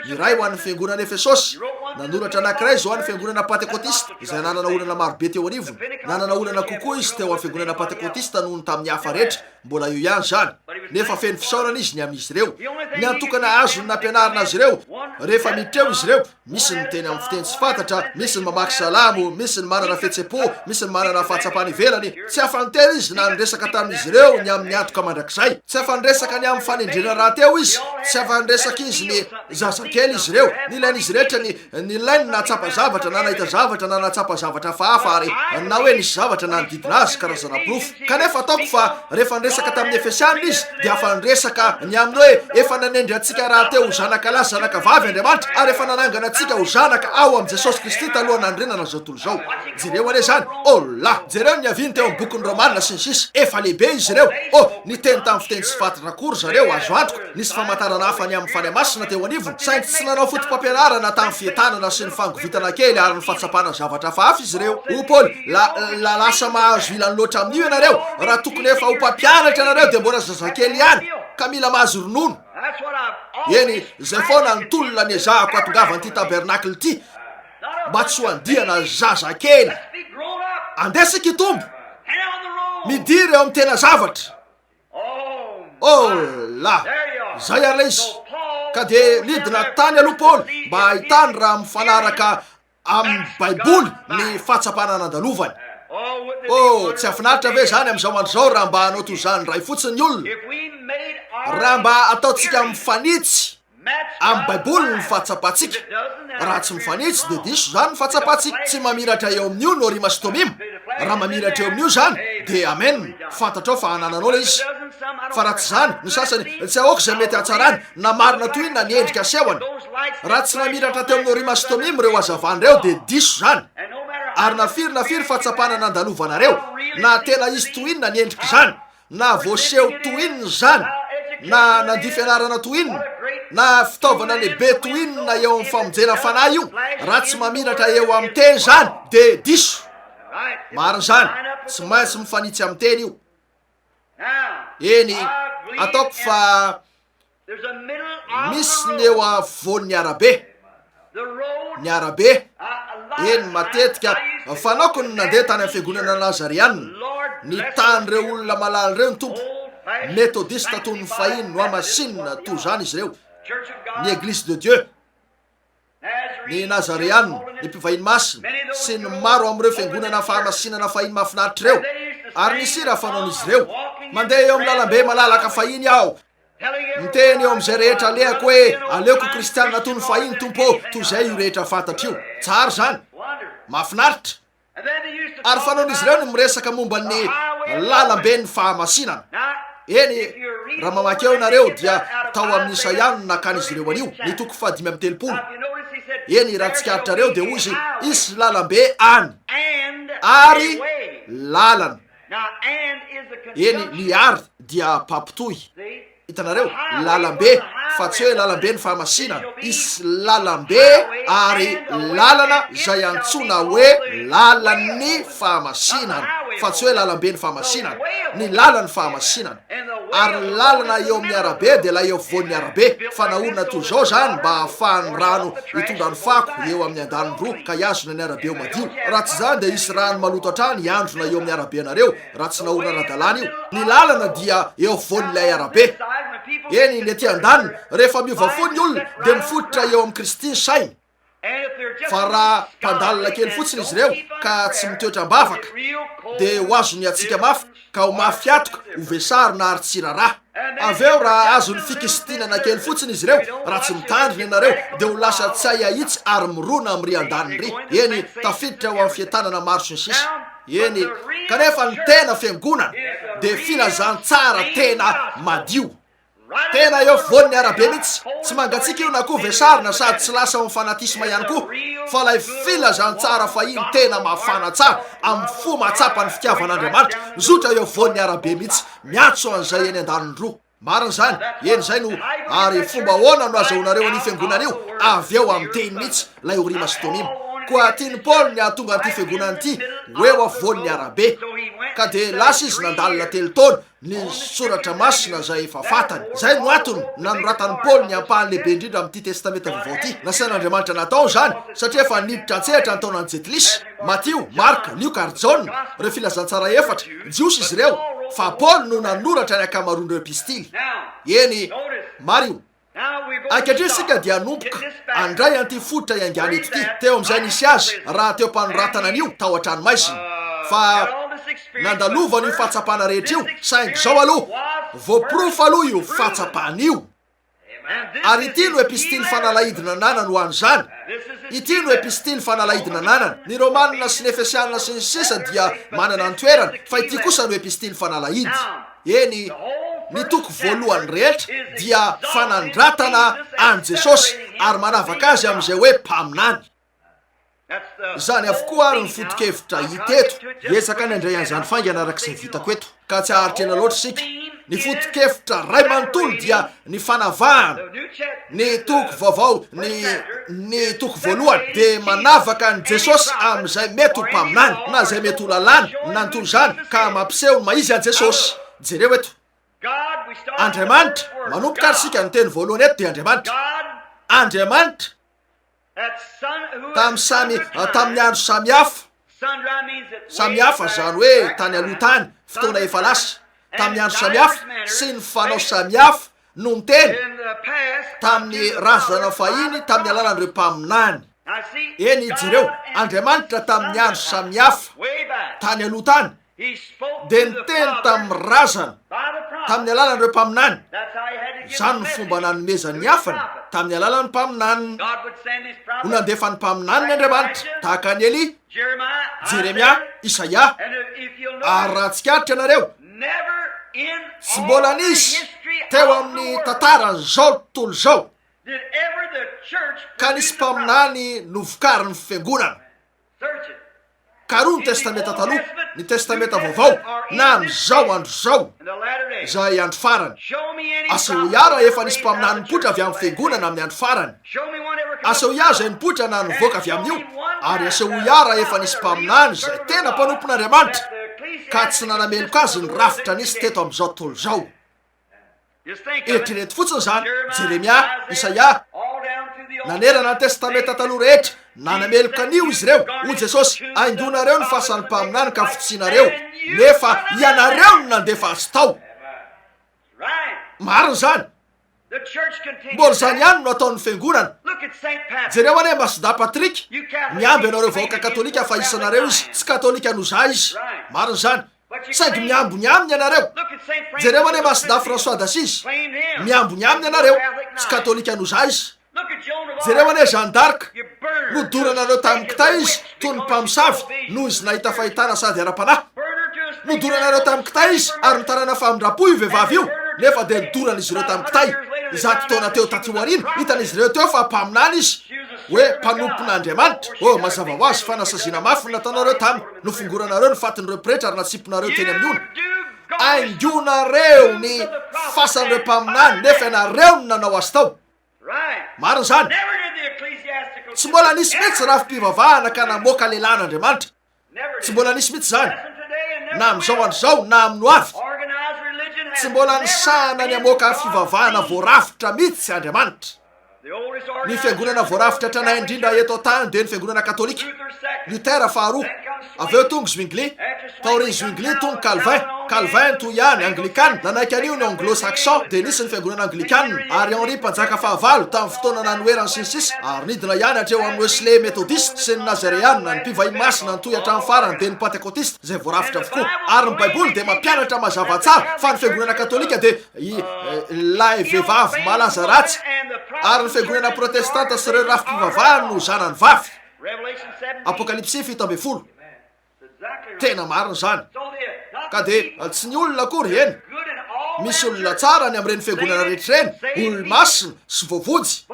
Ny iray ho an'ny fiangonana Efesosy, nanoratra anankiray izy ho an'ny fiangonana Pantekotista, izay nanana olana marobe teo anivony. Nanana olana kokoa izy teo amin'ny fiangonana Pantekotista noho ny tamin'ny hafa rehetra, mbola eo ihany izany. Nefa feno fisaorana izy ny amin'izy ireo. Ny antokana azony nampianarina azy ireo, rehefa miditra eo izy ireo, Misy ny miteny amin'ny fiteny tsy fantatra, misy ny mamaky salamo, misy ny manana fihetseham-po, misy ny manana fahatsapana ivelany. Tsy afa-niteny izy na niresaka tamin'izy ireo ny amin'ny antoka mandrakizay. Tsy afa-niresaka ny amin'ny fanendrena rahateo izy. Tsy afa-niresaka izy ny zazakely izy ireo. Nilain'izy rehetra ny nilainy ny nahatsapa zavatra na nahita zavatra na nahatsapa zavatra hafahafa ary na hoe nisy zavatra nanodidina azy, karazana porofo. Kanefa ataoko fa rehefa niresaka tamin'ny Efesianina izy dia afa-niresaka ny amin'ny hoe efa nanendry antsika rahateo ho zanaka lahy sy zanaka vavy Andriamanitra ary efa nanangana antsika ho zanaka ao amin'i Jesosy Kristy talohan'ny nanorenana izao tontolo izao. Jereo anie izany! Oh la! Jereo ny niaviany teo amin'ny bokin'ny Romana sy ny sisa. Efa lehibe izy ireo. Oh, niteny tamin'ny fiteny tsy fantatra akory zareo, azo antoka. Nisy famantarana hafa ny amin'ny Fanahy Masina teo anivony, saingy tsy nanao foto-pampianarana tamin'ny fientanana sy ny fangovitana kely ary ny fahatsapana zavatra hafahafa izy ireo. Hoy Paoly, La, la, lasa mahazo ilany loatra amin'io ianareo. Raha tokony efa ho mpampianatra ianareo dia mbola zazakely ihany, ka mila mahazo ronono. Eny, izay foana ny tolona niezahako hatongavan'ity tabernakla ity, mba tsy ho andiana zazakely. Andeha isika hitombo. Midira eo amin'ny tena zavatra. Oh la! Izay ary ilay izy. Ka dia nidina tany aloha Paoly mba hahitany raha mifanaraka amin'ny Baiboly ny fahatsapana nandalovany. Oh, tsy hahafinaritra ve izany amin'izao andro izao raha mba hanao toy izany indray fotsiny ny olona? Raha mba ataontsika mifanitsy Amin'ny Baiboly ny fahatsapantsika. Raha tsy mifanitsy dia diso izany ny fahatsapantsika. Tsy mamiratra eo amin'io ny Orima sy Tomima. Raha mamiratra eo amin'io izany dia amen, fantatrao fa anananao ilay izy. Fa raha tsy izany, ny sasany, tsy ahoako izay mety hahatsarany, na marina toy inona ny endrika asehony. Raha tsy namiratra teo amin'ny Orima sy Tomima ireo hazavana ireo dia diso izany. Ary na firy na firy fahatsapana nandalovanareo, na tena izy toy inona ny endrik'izany, na voaseho toy inona izany, na nandia fianarana toy inona, na fitaovana lehibe toy inona eo amin'ny famonjena fanahy io, raha tsy mamiratra eo amin'ny teny izany, dia diso. Marina izany. Tsy maintsy mifanitsy amin'ny teny io. Eny, ataoko fa Misy ny eo afovoan'ny arabe. Ny arabe, eny matetika fanaoko ny nandeha tany amin'ny fiangonana Nazareana. Nitahan'ireo olona malala ireo ny Tompo. Metodista toy ny fahiny nohamasinina toy izany izy ireo. Ny Eglise de Dieu. ny Nazareana, ny mpivahiny masina, sy ny maro amin'ireo fiangonana fahamasinana fahiny mahafinaritra ireo, ary nisy hira fanaon'izy ireo. Mandeha eo amin'ny lalambe malalaka fahiny aho, miteny eo amin'izay rehetra alehako hoe, Aleoko kristiana toy ny fahiny, Tompo ô, toy izay io rehetra fantatro io. Tsara izany. Mahafinaritra. Ary fanaon'izy ireo ny miresaka momba ny lalamben'ny fahamasinana. Eny, raha mamaky eo ianareo dia tao amin'ny Isaia no nakan'izy ireo an'io, ny toko fahadimy amby 30. Eny, raha tsikaritrareo, dia hoy izy, Hisy lalambe any, ary lalana. Eny, ny ary dia mpampitohy. Hitanareo? Lalambe, fa tsy hoe lalambe ny fahamasinana. Hisy lalambe ary lalana izay antsoina hoe lalan'ny fahamasinana, fa tsy hoe lalambe ny fahamasinana. Ny lalan'ny fahamasinana. Ary ny lalana eo amin'ny arabe dia ilay eo afovoan'ny arabe. Fa naorina toy izao izany mba hahafahan'ny rano hitondra ny fako eo amin'ny andaniny roa ka hihazona ny arabe ho madio. Raha tsy izany dia hisy rano maloto hatrany hiandrona eo amin'ny arabenareo raha tsy naorina ara-dalàna io. Ny lalana dia eo afovoan'ilay arabe. Eny, ny ety andaniny, rehefa miova fo ny olona dia mifototra eo amin'i Kristy ny sainy. Fa raha mpandalina kely fotsiny izy ireo ka tsy mitoetra am-bavaka, dia ho azon'ny hatsiaka mafy ka ho mafy hatoka, ho vesarina ary tsy raharaha. Avy eo raha azon'ny fikisitinana kely fotsiny izy ireo, raha tsy mitandrina ianareo, dia ho lasa tsy hay ahitsy ary mirona amin'ny rian-daniny ry. Eny, tafiditra ho amin'ny fientanana maro sy ny sisa. Eny, kanefa ny tena fiangonana dia filazantsara tena madio. Tena eo afovoan'ny arabe mihitsy. Tsy mangatsiaka io na koa vesarina sady tsy lasa ao amin'ny fanatisma ihany koa fa ilay filazantsara fahiny tena mafana tsara amin'ny fo mahatsapa ny fitiavan'Andriamanitra mizotra eo afovoan'ny arabe mihitsy miantso an'izay eny andaniny roa. Marina izany, eny izay no ary fomba ahoana no azahoanareo an'io fiangonana io avy eo amin'ny teny mihitsy ilay Orima sy Tomima. Koa tian'i Paoly ny hahatonga an'ity fiangonana ity ho eo afovoan'ny arabe. Ka dia lasa izy nandalina telo taona ny Soratra Masina izay efa fantany. Izay no antony nanoratan'i Paoly ny ampahany lehibe indrindra amin'ity Testamenta Vaovao ity. Nasain'Andriamanitra natao izany, satria efa niditra an-tsehatra ny taonan'ny Jentilisa. Matio, Marka, Lioka ary Jaona, ireo Filazantsara efatra, Jiosy izy ireo, fa Paoly no nanoratra ny ankamaroan'ireo epistily. Eny, mariho. Ankehitriny isika dia hanomboka handray an'ity fototra iaingàna eto ity, teo amin'izay nisy azy raha teo am-panoratana an'io tao an-tranomaizina. Fa nandalovana io fahatsapana rehetra io, saingy izao aloha, voaporofo aloha io fahatsapana io. Ary ity no epistily fanalahidy nananany ho an'izany. Ity no epistily fanalahidy nananany. Ny Romana sy ny Efesiana sy ny sisa dia manana ny toerany, fa ity kosa no epistily fanalahidy. Eny, ny toko voalohany rehetra dia fanandratana an'i Jesosy ary manavaka azy amin'izay hoe mpaminany. Izany avokoa ary ny foto-kevitra hita eto. Hiezaka ny handray an'izany faingana araka izay vitako eto, ka tsy haharitra ela loatra isika. Ny foto-kevitra ray manontolo dia ny fanavahana. Ny toko vaovao, ny, ny toko voalohany dia manavaka an'i Jesosy amin'izay mety ho mpaminany, na izay mety ho lalàna, na ny toy izany, ka mampiseho ny maha-izy an'i Jesosy. Jereo eto. Andriamanitra, manomboka ary isika, ny teny voalohany eto dia Andriamanitra. Andriamanitra, tamin'ny samy, tamin'ny andro samy hafa, samy hafa, izany hoe tany aloha tany, fotoana efa lasa, tamin'ny andro samy hafa, sy ny fanao samy hafa, no niteny tamin'ny razana fahiny tamin'ny alalan'ireo mpaminany. Eny, jereo, Andriamanitra tamin'ny andro samihafa, tany aloha tany, dia niteny tamin'ny razana tamin'ny alalan'ireo mpaminany. Izany no fomba nanomezany ny hafany, tamin'ny alalan'ny mpaminaniny. Ho nandefa ny mpaminaniny Andriamanitra, tahaka an'i Elia, Jeremia, Isaia. Ary raha tsikaritra ianareo, Tsy mbola nisy teo amin'ny tantaran'izao tontolo izao ka nisy mpaminany novokarin'ny fiangonana. Karoho ny Testamenta Taloha, ny Testamenta Vaovao, na amin'izao andro izao, izay andro farany. Asehoy ahy raha efa nisy mpaminany nipoitra avy amin'ny fiangonana amin'ny andro farany. Asehoy ahy izay nipoitra na nivoaka avy amin'io, ary asehoy ahy raha efa nisy mpaminany izay tena mpanompon'Andriamanitra ka tsy nanameloka azy ny rafitra nisy teto amin'izao tontolo izao. Eritrereto fotsiny izany, Jeremia, Isaia, nanerana ny Testamenta Taloha rehetra, nanameloka an'io izy ireo. Hoy Jesosy, Haingonareo ny fasan'ny mpaminany ka fotsianareo, nefa ianareo no nandefa azy tao. Marina izany. Mbola izany ihany no ataon'ny fiangonana. Jereo anie Masda Patrick, miamby anareo vahoaka katolika fa isanareo izy, tsy katolika noho za izy. Marina izany. Saingy miambo ny aminy ianareo. Jereo anie Masda François d'Assise, miambo ny aminy ianareo, tsy katolika noho za izy. Jereo anie Jeanne d'Arc, nodoranareo tamin'ny kitay izy toy ny mpamosavy noho izy nahita fahitana sady ara-panahy. Nodoranareo tamin'ny kitay izy ary nitarana famindram-po io vehivavy io, nefa dia nodoran'izy ireo tamin'ny kitay. Zato taona teo taty aoriana, hitan'izy ireo teo fa mpaminany izy. Hoe mpanompon'Andriamanitra? Oh, mazava ho azy fa nasaziana mafy ny nataonareo taminy. Nofongoranareo ny fatin'ireo pretra ary natsipinareo teny amin'ny ony. Haingonareo ny fasan'ireo mpaminany, nefa ianareo no nanao azy tao. Marina izany. Tsy mbola nisy mihitsy rafi-pivavahana ka namoaka lehilahin'Andriamanitra. Tsy mbola nisy mihitsy izany, na amin'izao andro izao na amin'ny ho avy. Tsy mbola nisahana ny hamoaka fivavahana voarafitra mihitsy Andriamanitra. Ny fiangonana voarafitra tranainy indrindra eto an-tany dia ny fiangonana katolika, Luther faharoa, avy eo tonga Zwingli, taorian'i Zwingli tonga Calvin, Calvin toy ihany, Anglikana, nanaiky an'io ny Anglo-Saxon, dia nisy ny fiangonana Anglikana, ary Henri mpanjaka fahavalo tamin'ny fotoana nanoherany sy ny sisa, ary nidina ihany hatreo amin'ny Wesley Methodist sy ny Nazareana, ny mpivahiny masina nitohy hatramin'ny farany dia ny Pantekotista, izay voarafitra avokoa. Ary ny Baiboly dia mampianatra mazava tsara fa ny fiangonana katolika dia ilay vehivavy malaza ratsy, ary ny fiangonana protestanta sy ireo rafi-pivavahany no zanany vavy. Apokalypsy 17. Tena marina izany. Ka dia tsy ny olona akory, eny, misy olona tsara any amin'ireny fiangonana rehetra ireny, olo-masina sy voavonjy,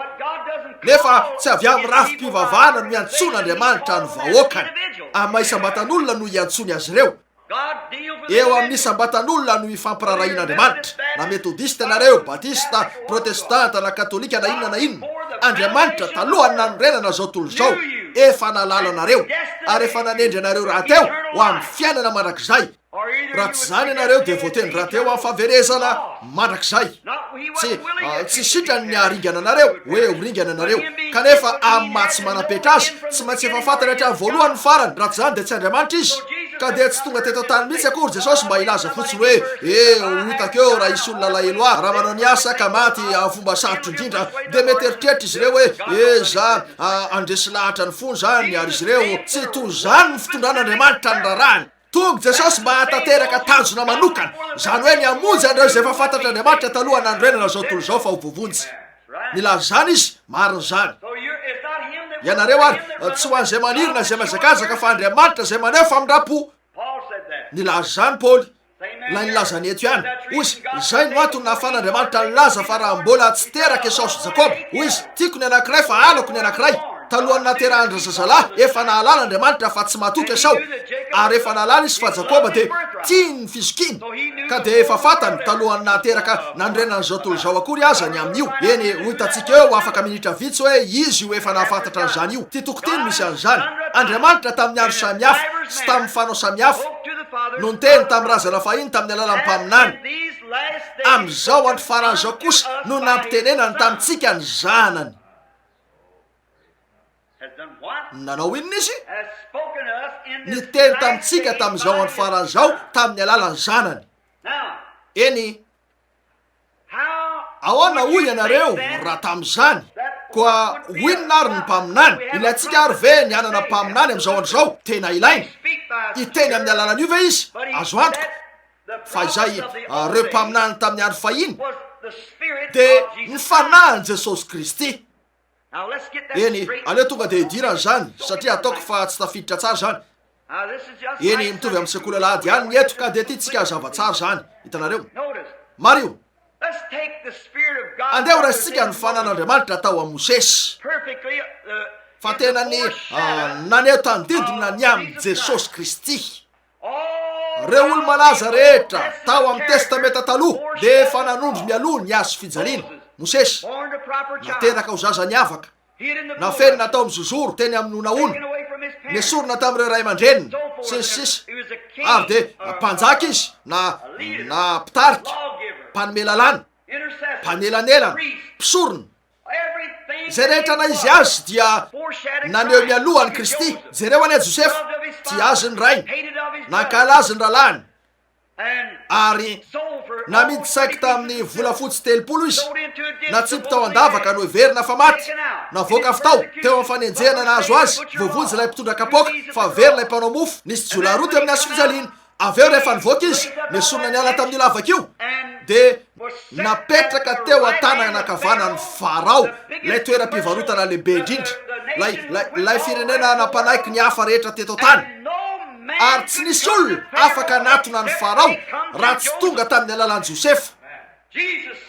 nefa tsy avy amin'ny rafi-pivavahana no iantsoan'Andriamanitra ny vahoakany. Amin'ny isam-batan'olona no iantsoany azy ireo. Eo amin'ny isam-batan'olona no ifampiraharahian'Andriamanitra. Na Metodista ianareo, Batista, Protestanta, na Katolika, na inona na inona, Andriamanitra, talohan'ny nanorenana izao tontolo izao, efa nahalala anareo, ary efa nanendry anareo rahateo ho amin'ny fiainana mandrakizay. Raha tsy izany ianareo dia voatendry rahateo amin'ny fahaverezana mandrakizay. Tsy, tsy sitrany ny haharingana anareo, hoe ho ringana ianareo. Kanefa amin'ny maha tsy manam-petra azy, tsy maintsy efa fantany hatramin'ny voalohany ny farany, raha tsy izany dia tsy Andriamanitra izy. Ka dia tsy tonga teto an-tany mihitsy akory Jesosy mba hilaza fotsiny hoe, Eh, ho hitako eo raha hisy olona alahelo ahy, raha manao ny asa ka maty amin'ny fomba sarotra indrindra. Dia mety eritreritra izy ireo hoe, Eh, za, handresy lahatra ny fony izany, ary izy ireo, tsy toy izany ny fitondran'Andriamanitra ny raharahany. Tonga Jesosy mba hahatanteraka tanjona manokana, izany hoe ny hamonjy an'ireo izay efa fantatr'Andriamanitra talohan'ny nanorenana izao tontolo izao fa ho voavonjy. Nilaza izany Izy, marina izany. Ianareo ary, tsy ho an'izay maniry na izay mihazakazaka fa Andriamanitra izay maneho famindram-po. Nilaza izany Paoly, ilay nilazany eto ihany. Hoy izy, izay no antony nahafahan'Andriamanitra nilaza fa raha mbola tsy teraka Esao sy Jakoba, hoy izy, tiako ny anankiray fa halako ny anankiray. Talohan'ny nahaterahan-drazazalahy, efa nahalala Andriamanitra fa tsy matoky Esao, ary efa nahalala Izy fa Jakoba dia tiany ny fizokiany, ka dia efa fantany talohan'ny nahateraka nanorenana an'izao tontolo izao akory aza ny amin'io. Eny, ho hitantsika eo afaka minitra vitsy hoe Izy io efa nahafantatra an'izany io. Ity toko ity no misy an'izany. Andriamanitra tamin'ny andro samihafa sy tamin'ny fanao samihafa no niteny tamin'ny razana fahiny tamin'ny alalan'ny mpaminany. Amin'izao andro farany izao kosa no nampitenenany tamintsika ny Zanany. Nanao inona izy? Niteny tamintsika tamin'izao andro farany izao tamin'ny alalan'ny Zanany. Eny, ahoana hoy ianareo raha tamin'izany? Koa ho inona ary ny mpaminany? Ilaintsika ary ve ny hanana mpaminany amin'izao andro izao? Tena ilaina. Hiteny amin'ny alalan'io ve izy? Azo antoka fa izay ireo mpaminany tamin'ny andro fahiny dia ny fanahin'i Jesosy Kristy. Eny, aleo tonga dia hidirana izany, satria ataoko fa tsy tafiditra tsara izany. Eny, mitovy amin'ny sekoly alahady ihany ny eto, ka dia tiantsika hazava tsara izany. Hitanareo? Mariho. Andeha horaisintsika ny fanan'Andriamanitra tao amin'i Mosesy, fa tena ny naneho tandindona ny amin'i Jesosy Kristy. Ireo olo-malaza rehetra tao amin'ny Testamenta Taloha dia efa nanondro mialoha ny hazo fijaliana. Mosesy, nateraka ho zaza niavaka, nafenina tao amin'ny zozoro teny amin'ny honahona, nesorina tamin'ireo ray aman-dreniny, sy ny sisa Ary dia mpanjaka izy, na, na mpitarika, mpanome lalàna, mpanelanelana, mpisorona. Izay rehetra na izy azy dia naneho mialoha an'i Kristy. Jereo anie Josefa, tia azy ny rainy, nankahala azy ny rahalahiny, ary namidy saiky tamin'ny volafotsy 30 izy, natsipy tao an-davaka noheverina fa maty, navoaka avy tao, teo amin'ny fanenjehana nahazo azy, voavonjy ilay mpitondra kapoaka, fa very ilay mpanao mofo, nisy jiolahy roa teo amin'ny hazofijaliana. Avy eo rehefa nivoaka izy, nesorina niala tamin'io lavaka io, dia napetraka teo an-tanana ankavanan'i Farao, ilay toeram-pivarotana lehibe indrindra, ilay, ilay, ilay firenena nampanaiky ny hafa rehetra teto an-tany. Ary tsy nisy olona afaka nanatona an'i Farao raha tsy tonga tamin'ny alalan'i Josefa.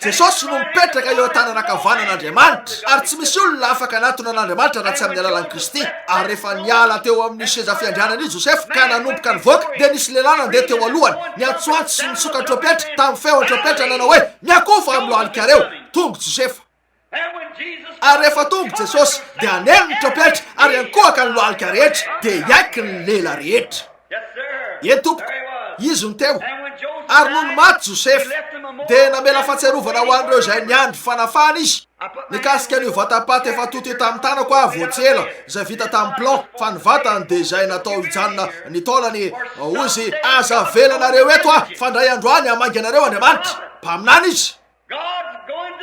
Jesosy no mipetraka eo an-tanana ankavanan'Andriamanitra, ary tsy misy olona afaka hanatona an'Andriamanitra raha tsy amin'ny alalan'i Kristy. Ary rehefa niala teo amin'io seza fiandrianana io Josefa ka nanomboka nivoaka, dia nisy lehilahy nandeha teo alohany, niantsoantso sy nisoka trompetra tamin'ny feo an-trompetra nanao hoe, Miakofa amin'ny lohalikareo! Tonga Josefa. Ary rehefa tonga Jesosy, dia haneno ny trompetra ary hiankohoka ny lohalika rehetra, dia hiaiky ny lela rehetra. Eny tompoko, izy no teo. Ary nony maty Josefa, dia namela fahatsiarovana ho an'ireo izay niandry fanafahana izy. Nikasika an'io vatam-paty efa tonta io tamin'ny tanako aho vao tsy ela, izay vita tamin'ny plomb, fa ny vatany dia izay natao hijanona ny taolany. Hoy izy, Aza avelanareo eto aho, fa indray andro any hamangy anareo Andriamanitra. Mpaminany izy.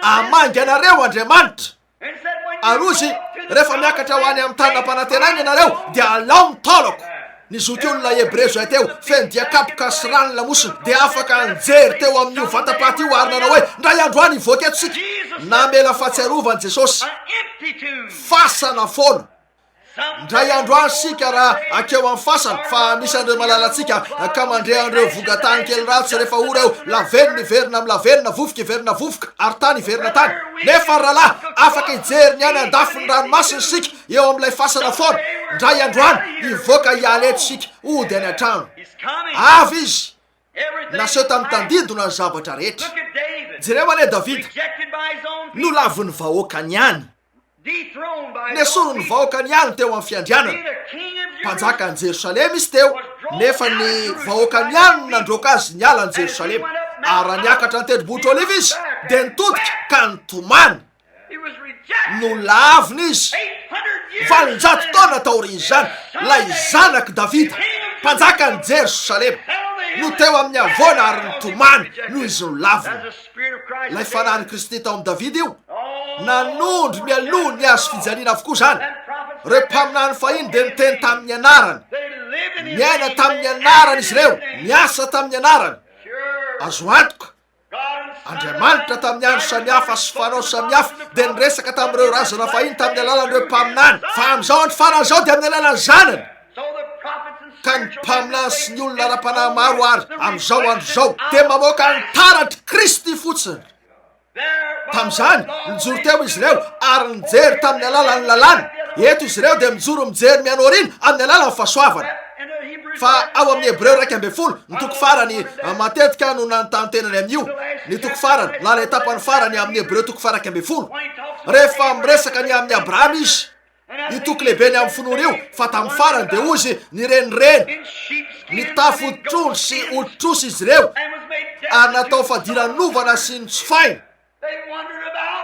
Hamangy anareo Andriamanitra. Ary hoy izy, Rehefa miakatra ho any amin'ny tany nampanantenaina ianareo, dia alao ny taolako. Ny zokiolona Hebreo izay teo, feno dia-kapoka sy rà ny lamosiny, dia afaka nijery teo amin'io vata-paty io ary nanao hoe, Indray andro any hivoaka eto isika. Namela fahatsiarovana Jesosy. Fasana foana. Indray andro any isika raha hankeo amin'ny fasana, fa misy an'ireo malalantsika ka mandre an'ireo vongan-tany kely ratsy rehefa ora eo, lavenona hiverina amin'ny lavenona, vovoka hiverina vovoka, ary tany hiverina tany. Nefa ry rahalahy, afaka hijery ny any an-dafin'ny ranomasina isika, eo amin'ilay fasana foana. Indray andro any, hivoaka hiala eto isika, hody any an-trano. Avy izy! Naseho tamin'ny tandindona ny zavatra rehetra. Jereo anie Davida, nolavin'ny vahoakany ihany. Nesorin'ny vahoakany ihany teo amin'ny fiandrianana. Mpanjakan'i Jerosalema izy teo, nefa ny vahoakany ihany no nandroaka azy niala an'i Jerosalema. Ary raha niakatra ny tendrombohitra Oliva izy, dia nitodika ka nitomany. Nolavina izy. 800 taona taorian'izany, ilay zanak'i Davida, mpanjakan'i Jerosalema, no teo amin'ny havoana ary nitomany noho izy nolavina. Ilay fanahin'i Kristy tao amin'i Davida io. Nanondro mialoha ny hazo fijaliana avokoa izany. Ireo mpaminany fahiny dia niteny tamin'ny anarany. Niaina tamin'ny anarany izy ireo, niasa tamin'ny anarany. Azo antoka, Andriamanitra tamin'ny andro samihafa sy fanao samihafa dia niresaka tamin'ireo razana fahiny tamin'ny alalan'ireo mpaminany. Fa amin'izao andro farany izao dia amin'ny alalan'ny Zanany. Ka ny mpaminany sy ny olona ara-panahy maro àry amin'izao andro izao dia mamoaka ny taratr'i Kristy fotsiny. Tamin'izany, nijoro teo izy ireo ary nijery tamin'ny alalan'ny lalàna. Eto izy ireo dia mijoro mijery mianaoriana amin'ny alalan'ny fahasoavana. Fa ao amin'ny Hebreo 11, ny toko farany, matetika no nanontany tena ny amin'io, ny toko farany, na ilay tapany farany amin'ny Hebreo toko faha 11. Rehefa miresaka ny amin'i Abrahama izy, Io toko lehibe ny amin'ny finoana io, fa tamin'ny farany dia hoy izy, nirenireny, nitafy hoditr'ondry sy hoditr'osy izy ireo, ary natao fadiranovana sy notsofaina.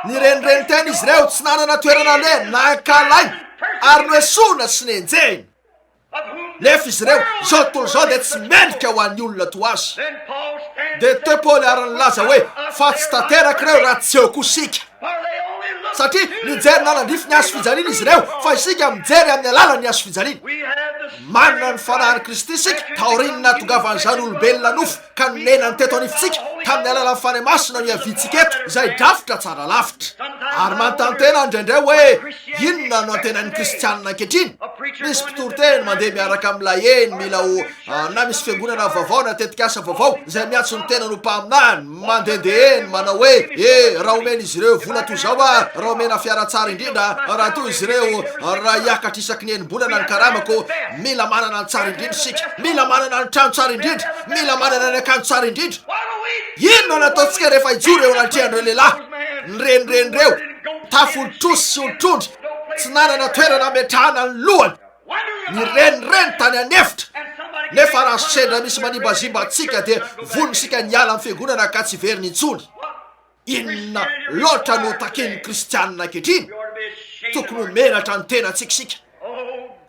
Nirenireny tena izy ireo, tsy nanana toerana aleha, nankalaina, ary noesoina sy nenjehina. Nefa izy ireo, izao tontolo izao dia tsy mendrika ho an'ny olona toa azy. Dia teo Paoly ary nilaza hoe, Fa tsy tanteraka ireo raha tsy eo koa isika. Satria nijery nanandrify ny hazo fijaliana izy ireo, fa isika mijery amin'ny alalan'ny hazo fijaliana. Manana ny Fanahin'i Kristy isika, taorian'ny nahatongavan'izany olombelona nofo ka nonenany teto anivontsika, tamin'ny alalan'ny Fanahy Masina no ihaviantsika eto, izay drafitra tsara lavitra. Ary manontany tena indraindray hoe, Inona no antenain'ny Kristianina ankehitriny? Misy mpitoriteny mandeha miaraka amin'ilay eny mila ho na misy fiangonana vaovao na tetikasa vaovao izay miantso ny tenany ho mpaminany, mandehandeha eny manao hoe, E, raha omen'izy ireo vola toy izao aho, raha omena fiara tsara indrindra, raha toa izy ireo, raha hiakatra isaky ny enim-bolana ny karamako, mila manana ny tsara indrindra isika, mila manana ny trano tsara indrindra, mila manana ny akanjo tsara indrindra. Inona no ataontsika rehefa hijoro eo anatrehan'ireo lehilahy nirenireny ireo? Tafo olon-trosy sy olon-trondry, tsy nanana toerana hametrahana ny lohany, nirenireny tany an'efitra. Nefa raha sendra misy manimbazimba antsika dia vonona isika ny hiala amin'ny fiangonana ka tsy hiverina intsony. Inona loatra no takin'ny kristianina ankehitriny? Tokony ho menatra ny tenantsika isika.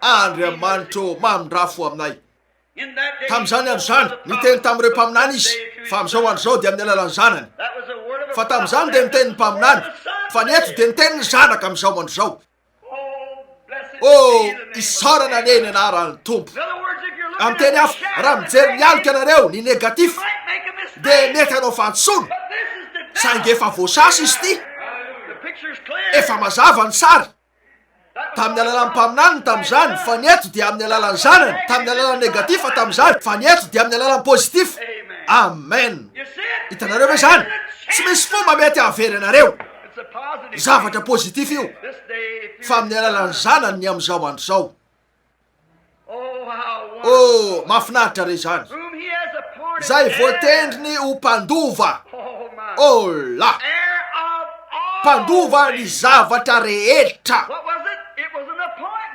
Andriamanitra ô, mamindrà fo aminay. Tamin'izany andro izany, niteny tamin'ireo mpaminany Izy, fa amin'izao andro izao dia amin'ny alalan'ny Zanany. Fa tamin'izany dia niteny ny mpaminany, fa ny eto dia niteny ny Zanaka amin'izao andro izao. Oh, isaorana anie ny anaran'ny Tompo. Amin'ny teny hafa, raha mijery ny aloka ianareo, ny négatif, dia mety hanao fahadisoana, saingy efa voasasa izy ity. Efa mazava ny sary. Tamin'ny alalan'ny mpaminaniny tamin'izany, fa ny eto dia amin'ny alalan'ny zanany, tamin'ny alalan'ny negatif tamin'izany, fa ny eto dia amin'ny alalan'ny positif. Amen. Hitanareo ve izany? Tsy misy fomba mety hahavery anareo. Zavatra positif io, fa amin'ny alalan'ny Zanany ny amin'izao andro izao. Oh, mahafinaritra re izany! Izay voatendriny ho mpandova. Oh la! Mpandova ny zavatra rehetra.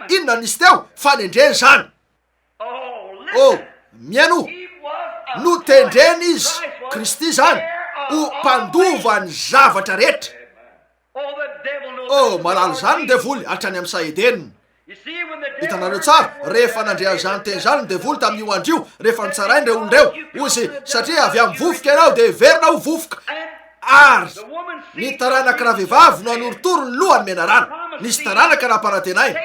Inona nisy teo? Fanendrena izany. Oh, mihainoa! Notendrena izy, Kristy izany, ho mpandova ny zavatra rehetra. Oh, mahalala izany ny devoly hatrany amin'ny saha Edena. Hitanareo tsara, rehefa nandre an'izany teny izany ny devoly tamin'io andro io, rehefa notsarainy ireo olona ireo, hoy izy, Satria avy amin'ny vovoka ianao, dia heverina ho vovoka. Ary ny taranaky ravehivavy no hanorotoro ny lohany menarana. Nisy taranaka nampanantenaina.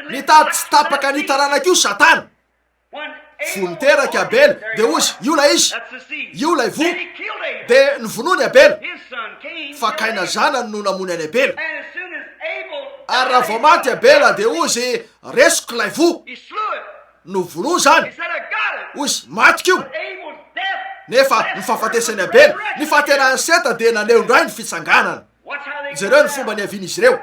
Nitady tsy tapaka an'io taranaka io Satana. Fony teraka i Abela, dia hoy izy, Io ilay izy! Io ilay voa! Dia novonoiny Abela, fa Kaina zanany no namono an'i Abela. Ary raha vao maty Abela, dia hoy izy, Resiko ilay voa! Novonoiny izany. Hoy izy, Matiko io! Nefa ny fahafatesan'i Abela, ny fahaterahan'i Seta dia naneho indray ny fitsanganana. Jereo ny fomba niavian'izy ireo.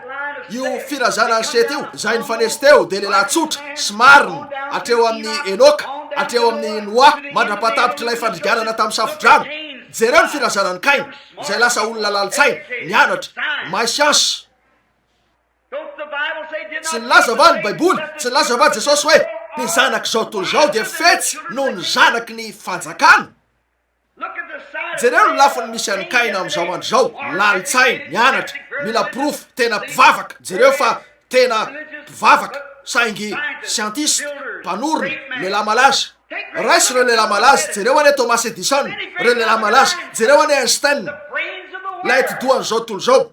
Io firazanan'i Seta io, izay nifanesy teo, dia lehilahy tsotra sy marina, hatreo amin'i Enoka, hatreo amin'i Noa, mandra-pahatapitr'ilay fandringanana tamin'ny safodrano. Jereo ny firazanan'i Kaina, izay lasa olona lalin-tsaina, nianatra, mahay siansa. Tsy nilaza va ny Baiboly, tsy nilaza va Jesosy hoe, Ny zanak'izao tontolo izao dia fetsy noho ny zanaky ny fanjakana? Jereo ny lafiny misy an'i Kaina amin'izao andro izao, lalin-tsaina, mianatra, mila porofo, tena mpivavaka, jereo fa tena mpivavaka, saingy siantista, mpanorina, lehilahy malaza. Raiso ireo lehilahy malaza, jereo anie Thomas Edison, ireo lehilahy malaza, jereo anie Einstein, ilay atidohan'izao tontolo izao.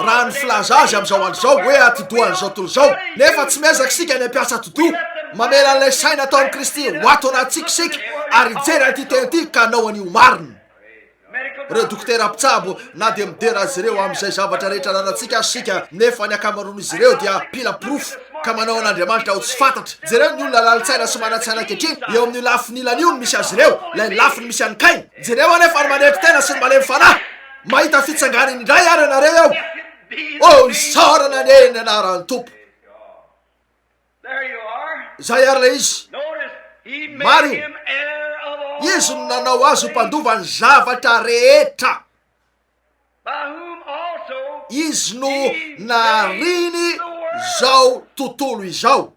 raha ny filaza azy amin'izao andro izao hoe atidohan'izao tontolo izao, nefa tsy miezaka isika ny hampiasa atidoha, mamela an'ilay saina atao amin'i Kristy ho ato anatintsika isika ary hijery an'ity teny ity ka hanao an'io marina. Ireo dokotera mpitsabo, na dia midera azy ireo amin'izay zavatra rehetra ananantsika aza isika, nefa ny ankamaroan'izy ireo dia mpila porofo ka manao an'Andriamanitra ho tsy fantatra. Jereo ny olona lalin-tsaina sy manan-tsaina ankehitriny, eo amin'io lafiny ilany io no misy azy ireo, ilay lafiny misy an'i Kaina. Jereo anefa ny manetry tena sy ny malemy fanahy. Mahita fitsanganana indray ary ianareo eo. Oh, isaorana anie ny anaran'ny Tompo. Izay ary ilay izy. Mariho, Izy no nanao azy ho mpandova ny zavatra rehetra. Izy no nahariany izao tontolo izao.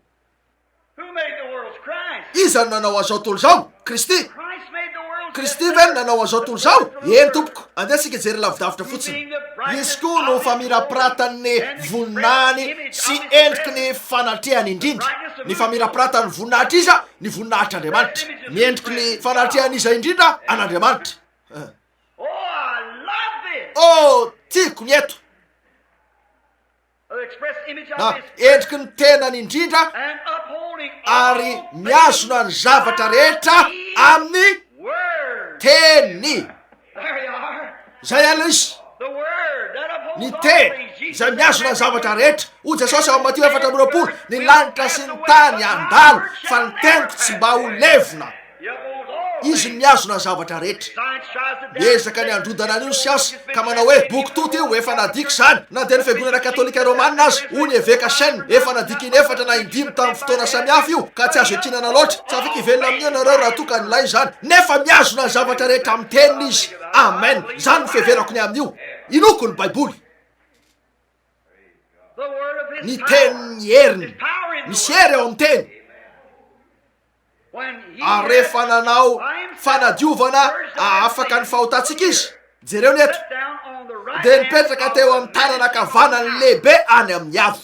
Iza no nanao an'izao tontolo izao? Kristy. Kristy ve no nanao an'izao tontolo izao? Eny, tompoko. Andeha isika hijery lavidavitra fotsiny. Izy koa no famirapiratan'ny voninahiny sy endriky ny fanatrehany indrindra. Ny famirapiratan'ny voninahitr'iza? Ny voninahitr'Andriamanitra. Ny endriky ny fanatrehan'iza indrindra? An'Andriamanitra. Oh, tiako ny eto. Na endriky ny tenany indrindra ary mihazona ny zavatra rehetra amin'ny teny. Zay aloha izy. Ny teny izay mihazona ny zavatra rehetra. Hoy Jesosy ao amin'ny Matio 24, ny lanitra sy ny tany handalo fa ny teniko tsy mba ho levona. Izy no mihazona ny zavatra rehetra. Miezaka ny handrodana an'io ny siansa, ka manao hoe, Boky tota io, efa nadika izany. Na dia ny Fiangonana Katolika Romana aza, hoy ny Eveka Chen, efa nadika inefatra na indimy tamin'ny fotoana samihafa io, ka tsy azo iankinana loatra. Tsy afaka hivelona amin'io ianareo raha toa ka nilay izany. Nefa mihazona ny zavatra rehetra amin'ny Teniny izy. Amen. Izany no fiheverako ny amin'io. Inoako ny Baiboly. Ny Tenin'ny heriny. Misy hery ao amin'ny Teny. Ary rehefa nanao fanadiovana hahafaka ny fahotantsika Izy, jereo ny eto, dia nipetraka teo amin'ny tanana ankavanan'ny Lehibe any amin'ny avo.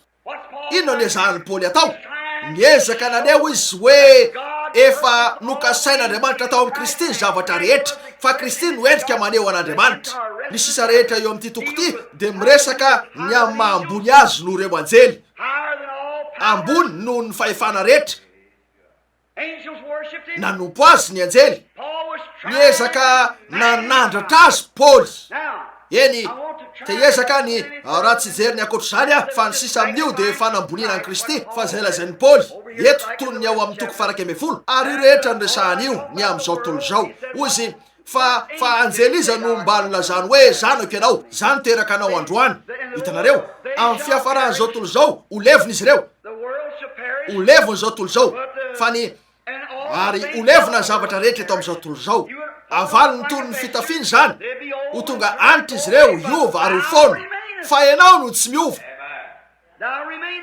Inona no niezahan'i Paoly atao? Niezaka naneho izy hoe efa nokasain'Andriamanitra tao amin'i Kristy ny zavatra rehetra, fa Kristy no endrika maneho an'Andriamanitra. Ny sisa rehetra eo amin'ity toko ity dia miresaka ny amin'ny maha ambony azy noho ireo anjely, ambony noho ny fahefana rehetra. Nanompo azy ny anjely. Niezaka nanandratra azy Paoly. Eny, te hiezaka ny raha tsy hijery ny ankoatr'izany aho, fa ny sisa amin'io dia fanamboniana an'i Kristy, fa izay lazain'i Paoly eto, toy ny ao amin'ny toko faha-11, ary io rehetra noresahany io, ny amin'izao tontolo izao. Hoy izy. Fa, fa anjely iza no mba nilazany hoe, Zanako ianao, Izaho niteraka anao androany? Hitanareo? Amin'ny fiafaran'izao tontolo izao, ho levona izy ireo. Ho levona izao tontolo izao. Fa ny, ary ho levona ny zavatra rehetra eto amin'izao tontolo izao. Avalony toy ny fitafiana izany. Ho tonga anitra izy ireo, hiova ary ho foana. Fa ianao no tsy miova.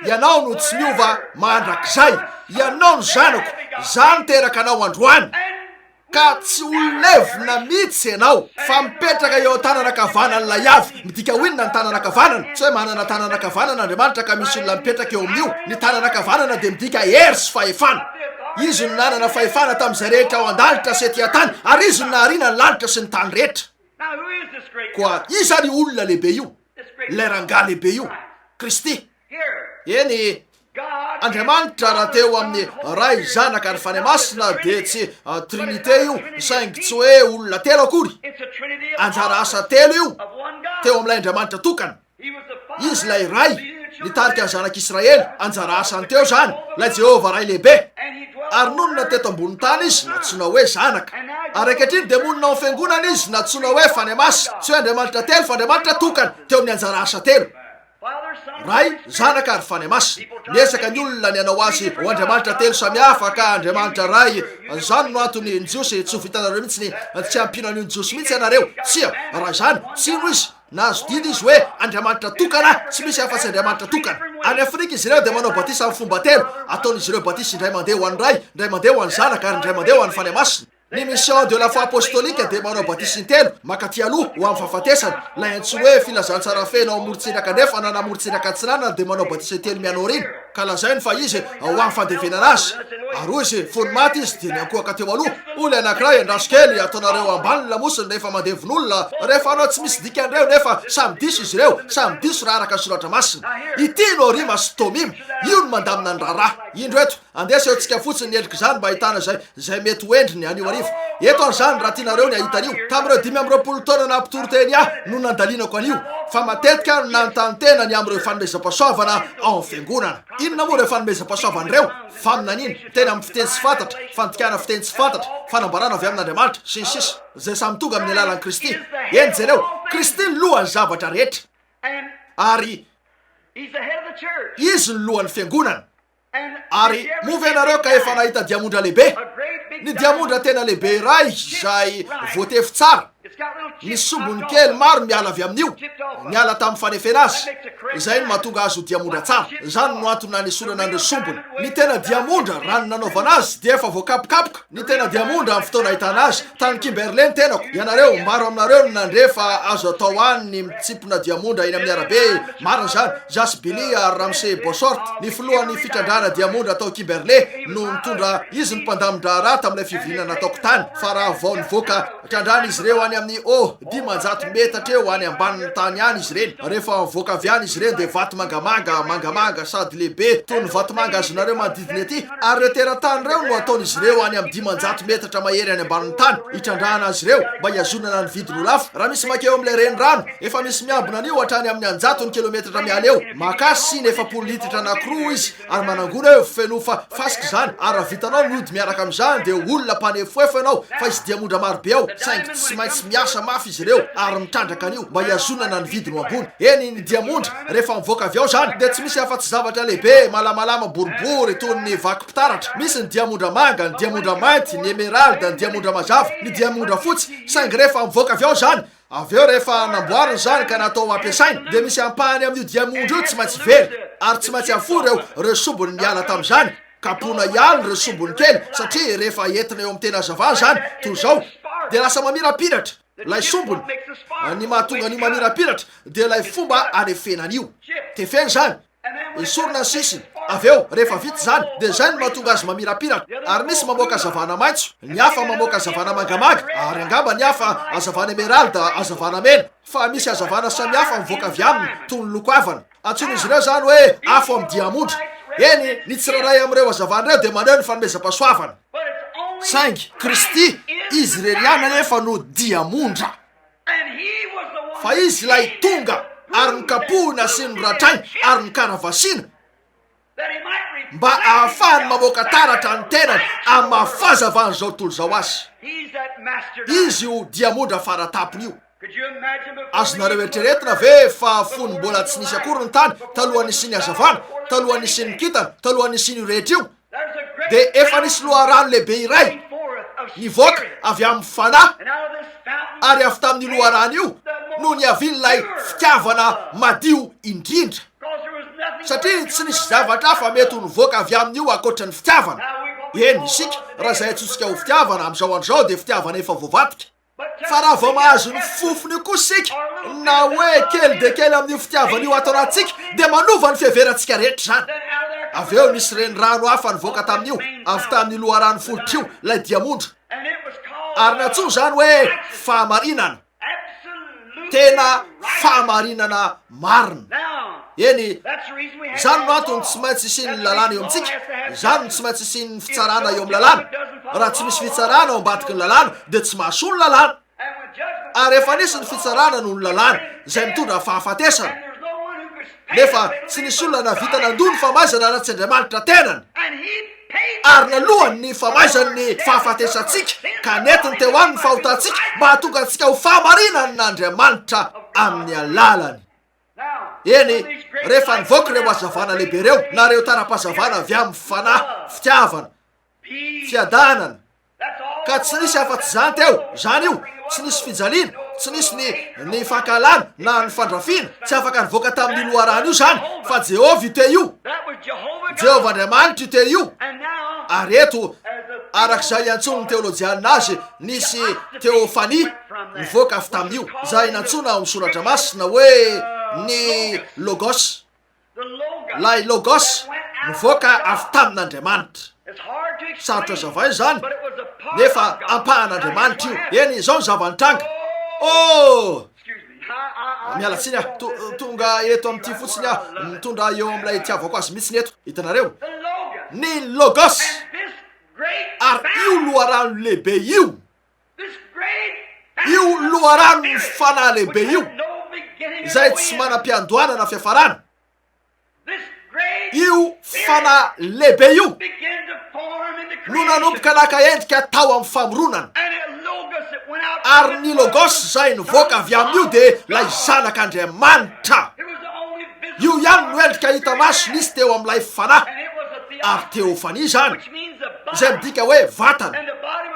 Ianao no tsy miova mandrakizay. Ianao no zanako, Izaho niteraka anao androany. Ka tsy ho levona mihitsy ianao, fa mipetraka eo an-tanana ankavanan'ilay Avo. Midika ho inona ny tanana ankavanana? Tsy hoe manana tanana ankavanana Andriamanitra ka misy olona mipetraka eo amin'io. Ny tanana ankavanana dia midika hery sy fahefana. Izy no nanana fahefana tamin'izay rehetra ao an-danitra sy ety an-tany, ary Izy no nahariana ny lanitra sy ny tany rehetra. Koa iza ary io olona lehibe io? Ilay rangahy lehibe io? Kristy. Eny, Andriamanitra raha teo amin'ny Ray, Zanaka ary Fanahy Masina dia tsy Trinite io, saingy tsy hoe olona telo akory. Anjara asa telo io teo amin'ilay Andriamanitra tokana. Izy ilay Ray nitarika ny zanak'Israely, anjara asany teo izany, ilay Jehovah Ray lehibe. Ary nonina teto ambonin'ny tany Izy, nantsoina hoe Zanaka. Ary ankehitriny dia monina ao amin'ny Fiangonana Izy, nantsoina hoe Fanahy Masina. Tsy hoe Andriamanitra telo, fa Andriamanitra tokana, teo amin'ny anjara asa telo. Ray, Zanaka ary Fanahy Masina. Miezaka ny olona ny hanao azy ho Andriamanitra telo samihafa ka Andriamanitra Ray. Izany no antony ny Jiosy, tsy ho vitanareo mihitsy ny tsy hampino an'io ny Jiosy mihitsy ianareo. Tsia, raha izany, tsy hino izy. Nahazo didy izy hoe Andriamanitra tokana, tsy misy afa-tsy Andriamanitra tokana. Any Afrika izy ireo dia manao batisa amin'ny fomba telo, ataon'izy ireo batisa indray mandeha ho an'ny Ray, indray mandeha ho an'ny Zanaka ary indray mandeha ho an'ny Fanahy Masina. Ny Mission de la Foi Apostolique dia manao batisa intelo, mankaty aloha ho amin'ny fahafatesana, ilay antsoiny hoe filazantsara feno ao amorontsiraka andrefana na amorontsiraka atsinanana dia manao batisa intelo mianaoriana, ka lazainy fa izy ho amin'ny fandevenana azy. Ary hoy izy, fony maty izy dia niankohoka teo aloha. Hoy ilay anankiray, andraso kely, ataonareo ambany ny lamosiny rehefa mandevon'olona, rehefa hanao tsy misy dikany ireo nefa samy diso izy ireo, samy diso raha araka ny soratra masina. Ity no Orima sy Tomima, io no mandamina ny raharaha. Indro eto. Andeha asehontsika fotsiny ny endrik'izany mba hahitana izay, izay mety ho endriny anio hariva. Eto ary izany, raha tianareo ny hahita an'io. Tamin'ireo 25 taona naha-mpitory teny ahy no nandalinako an'io, fa matetika aho no nanontany tena ny amin'ireo fanomezam-pahasoavana ao amin'ny fiangonana. Inona moa ireo fanomezam-pahasoavana ireo? Faminaniana, miteny amin'ny fiteny tsy fantatra, fandikana fiteny tsy fantatra, fanambarana avy amin'Andriamanitra, sy ny sisa. Izay samy tonga amin'ny alalan'i Kristy. Eny, jereo, Kristy no lohan'ny zavatra rehetra. Ary Izy no lohan'ny fiangonana. Ary moa ve ianareo ka efa nahita diamondra lehibe? Ny diamondra tena lehibe iray izay voatefy tsara, misy sombiny kely maro miala avy amin'io, niala tamin'ny fanefena azy. Izay no mahatonga azy ho diamondra tsara. Izany no antony nanesorana an'ireo sombiny. Ny tena diamondra, raha ny nanaovana azy, dia efa voakapokapoka. Ny tena diamondra amin'ny fotoana ahitana azy. Tany Kimberley ny tenako. Ianareo, maro aminareo no nandre fa azo atao any ny mitsimpona diamondra eny amin'ny arabe. Marina izany. Izaho sy Billy ary Ramsey Bosworth, ny filohan'ny fitrandrahana diamondra tao Kimberley, no nitondra, izy no mpandamin-draharaha tamin'ilay fivoriana nataoko tany. Fa raha vao nivoaka, trandrahana izy ireo any amin'ny, oh, 500 metatra eo any ambanin'ny tany any izy ireny. Rehefa mivoaka avy any izy ireny dia vato mangamanga, mangamanga sady lehibe toy ny vatomanga azonareo manodidina ety. Ary ireo teratany ireo no ataon'izy ireo any amin'ny 500 metatra mahery any ambanin'ny tany, hitrandrahana azy ireo mba hihazonana ny vidiny ho lafo. Raha misy mankeo amin'ilay renirano, efa misy miambina an'io hatrany amin'ny an-jatony kilometatra miala eo. Maka siny 40 litatra anankiroa izy ary manangona eo, feno fa fasika izany, ary raha vitanao ny hody miaraka amin'izany dia ho olona mpanefoefo ianao fa hisy diamondra marobe ao, saingy tsy maintsy miasa mafy izy ireo ary mitrandraka an'io mba hihazonana ny vidiny ho ambony. Eny, ny diamondra, rehefa mivoaka avy ao izany dia tsy misy afa-tsy zavatra lehibe, malamalama, boribory toy ny vakim-pitaratra. Misy ny diamondra manga, ny diamondra mainty, ny emeralda, ny diamondra mazava, ny diamondra fotsy, saingy rehefa mivoaka avy ao izany, Avy eo rehefa namboarina izany ka natao ho ampiasaina dia misy ampahany amin'io diamondra io tsy maintsy very ary tsy maintsy afoy ireo ireo sombiny niala tamin'izany, kapohina hiala ireo sombiny kely satria rehefa entina eo amin'ny tena hazavana izany toy izao dia lasa mamirapiratra ilay sombiny, ny mahatonga an'io mamirapiratra dia ilay fomba anefena an'io, tefena izany. Esorina ny sisiny. Avy eo, rehefa vita izany, dia izay no mahatonga azy mamirapiratra. Ary misy mamoaka hazavana maitso, ny hafa mamoaka hazavana mangamanga, ary angamba ny hafa hazavana emeralda, hazavana mena. Fa misy hazavana samihafa mivoaka avy aminy, toy ny loko avana. Antsoin'izy ireo izany hoe afo amin'ny diamondra. Eny, ny tsirairay amin'ireo hazavana ireo dia maneho ny fanomezam-pahasoavana. Saingy Kristy, Izy irery ihany anefa no diamondra. Fa izy ilay tonga ary nokapohina sy noratraina ary nokaravasiana mba ahafahany mamoaka taratra ny tenany amin'ny maha fahazavan'izao tontolo izao azy. Izy io diamondra fara-tampony io. Azonareo eritreretina ve fa fony mbola tsy nisy akory ny tany, talohan'ny nisian'ny hazavana, talohan'ny nisian'ny kintana, talohan'ny nisian'io rehetra io, dia efa nisy loharano lehibe iray nivoaka avy amin'ny Fanahy, ary avy tamin'io loharano io no niavian'ilay fitiavana madio indrindra, satria tsy nisy zavatra hafa mety ho nivoaka avy amin'io ankoatra ny fitiavana. Eny, isika, raha izay antsointsika ho fitiavana amin'izao andro izao dia fitiavana efa voavadika. Fa raha vao mahazo ny fofony io kosa isika, na hoe kely dia kely amin'io fitiavana io ato anatintsika, dia manova ny fiheverantsika rehetra izany. Avy eo nisy renirano hafa nivoaka tamin'io, avy tamin'io loharano fototra io, ilay diamondra. Ary nantsoina izany hoe fahamarinana. Tena fahamarinana marina. Eny, izany no antony tsy maintsy hisian'ny lalàna eo amintsika, izany no tsy maintsy hisian'ny fitsarana eo amin'ny lalàna. Raha tsy misy fitsarana ao ambadiky ny lalàna, dia tsy mahasoa ny lalàna. Ary efa nisy ny fitsarana noho ny lalàna, izay mitondra fahafatesana. Nefa tsy nisy olona nahavita nandoa ny famaizana raha tsy Andriamanitra tenany. Ary nalohany ny famaizany ny fahafatesantsika, ka nentiny teo aminy ny fahotantsika, mba hahatonga antsika ho fahamarinan'Andriamanitra amin'ny alalany. Eny, rehefa nivoaka ireo hazavana lehibe ireo, na ireo tara-pahazavana avy amin'ny Fanahy, fitiavana, fiadanana, ka tsy nisy afa-tsy izany teo, izany io, tsy nisy fijaliana, tsy nisy ny, ny fankahalana, na ny fandrafiana, tsy afaka nivoaka tamin'io loharano io izany, fa Jehovah io teo io. Jehovah Andriamanitra io teo io. Ary eto, arak'izay iantsoan'ny teolojianina azy, nisy teofania nivoaka avy tamin'io, izay nantsoina ao amin'ny Soratra Masina hoe ny Logos. Ilay Logos nivoaka avy tamin'Andriamanitra. Sarotra hazavaina izany, nefa ampahan'Andriamanitra io. Eny, izao ny zava-nitranga. Oh! Miala tsiny aho, to, tonga eto amin'ity fotsiny aho, mitondra eo amin'ilay itiavako azy mihitsy ny eto. Hitanareo? Ny Logos! Ary io loharano lehibe io, io loharanon'ny fanahy lehibe io, izay tsy manam-piandohana na fiafarana, io fanahy lehibe io no nanomboka naka endrika tao amin'ny famoronana. Ary ny Logos izay nivoaka avy amin'io dia ilay Zanak'Andriamanitra. Io ihany no endrika hita maso nisy teo amin'ilay fanahy. Ary teofania izany, izay midika hoe vatana,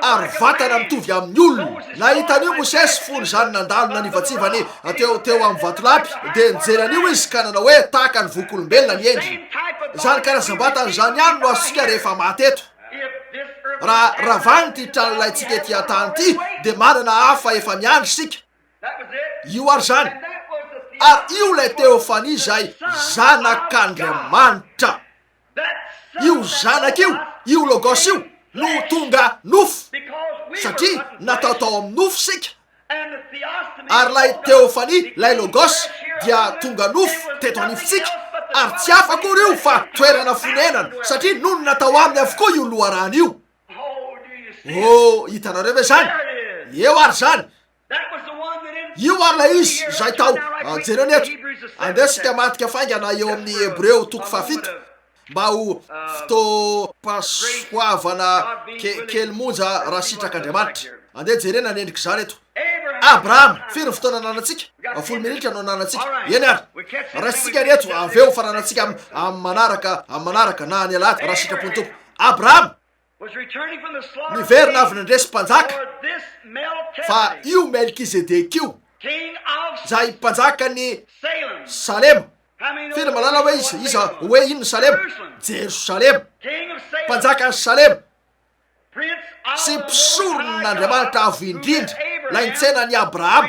ary vatana mitovy amin'ny olona. Nahita an'io Mosesy fony izany nandalo nanivatsivany teo, teo amin'ny vatolampy, dia nijery an'io izy ka nanao hoe, Tahaka ny vok'olombelona ny endriny. Izany karazam-batana izany ihany no azontsika rehefa maty eto. Raha ravana ity tranolaintsika ety an-tany ity, dia manana hafa efa miandry isika. Io ary izany. Ary io ilay teofania izay Zanak'Andriamanitra. Io Zanaka io, io Logos io, no tonga nofo, satria natao tao amin'ny nofo isika. Ary ilay teofania, ilay Logos, dia tonga nofo teto anivontsika, ary tsy hafa akory io fa toerana fonenana, satria nonina tao aminy avokoa io loharano io. Oh, hitanareo ve izany? Eo ary izany. Io ary ilay izy izay tao. Ah, jereo ny eto. Andeha isika hamadika faingana eo amin'ny Hebreo toko fahafito mba ho fotoam-pahasoavana ke, kely monja raha sitrak'Andriamanitra. Andeha jerena ny endrik'izany eto. Abrahama, firy ny fotoana ananantsika? Folo minitra no ananantsika. Eny ary. Raisintsika ny eto, avy eo faranantsika amin'ny manaraka, amin'ny manaraka, na ny alahady, raha sitrapon'ny Tompo. Abrahama, Niverina avy nandresy mpanjaka, fa io Melkizedeka io, izay mpanjakan'i Salema. Firy mahalala hoe iza, iza, hoe inona Salema? Jerosalema. Mpanjakan'i Salema sy mpisoron'Andriamanitra Avo Indrindra, ilay nitsena an'i Abrahama,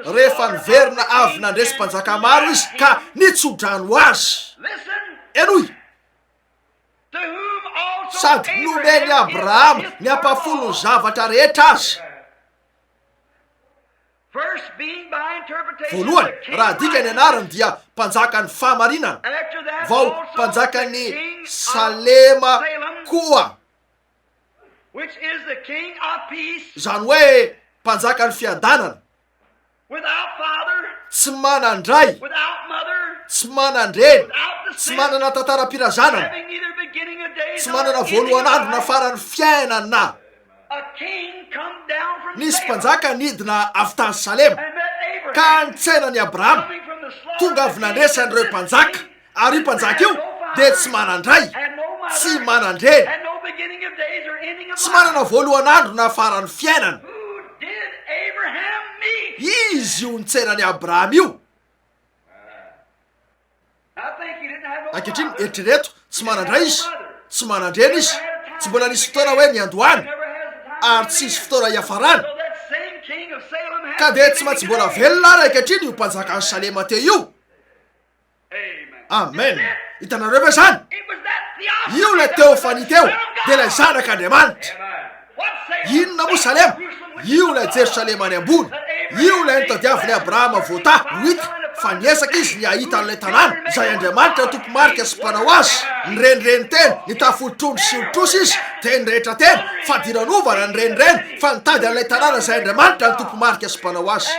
rehefa niverina avy nandresy mpanjaka maro izy ka nitso-drano azy. Henoy! Sady nomen'i Abrahama ny ampahafolon'ny zavatra rehetra aza. Voalohany, raha adika ny anarany dia mpanjakan'ny fahamarinana, vao mpanjakan'i Salema koa. Izany hoe mpanjakan'ny fiadanana. Tsy manan-dray, tsy manan-dreny, tsy manana tantaram-pirazanana, tsy manana voalohan'andro na faran'ny fiainana. Nisy mpanjaka nidina avy tany Salema, ka nitsena an'i Abrahama, tonga avy nandresy an'ireo mpanjaka, ary io mpanjaka io dia tsy manan-dray, tsy manan-dreny, tsy manana voalohan'andro na faran'ny fiainana. Izy io nitsena an'i Abrahama io. Ankehitriny, eritrereto, tsy manan-dray izy, tsy manan-dreny izy, tsy mbola nisy fotoana hoe niandohany, ary tsy hisy fotoana hiafarany. Ka dia tsy maintsy mbola velona ary ankehitriny io mpanjakan'i Salema teo io. Amen. Hitanareo ve izany? Io ilay teofania teo, dia ilay Zanak'Andriamanitra. Inona moa Salema? Io ilay Jerosalema any ambony. Io ilay notadiavin'i Abrahama voatahy ho hita, fa niezaka izy ny hahita an'ilay tanàna, izay Andriamanitra tompo-marika sy mpanao azy. Nirenireny teny, nitafy hoditr'ondry sy hoditr'osy izy, teny rehetra teny, fadiranovana nirenireny, fa nitady an'ilay tanàna izay Andriamanitra no tompo-marika sy mpanao azy.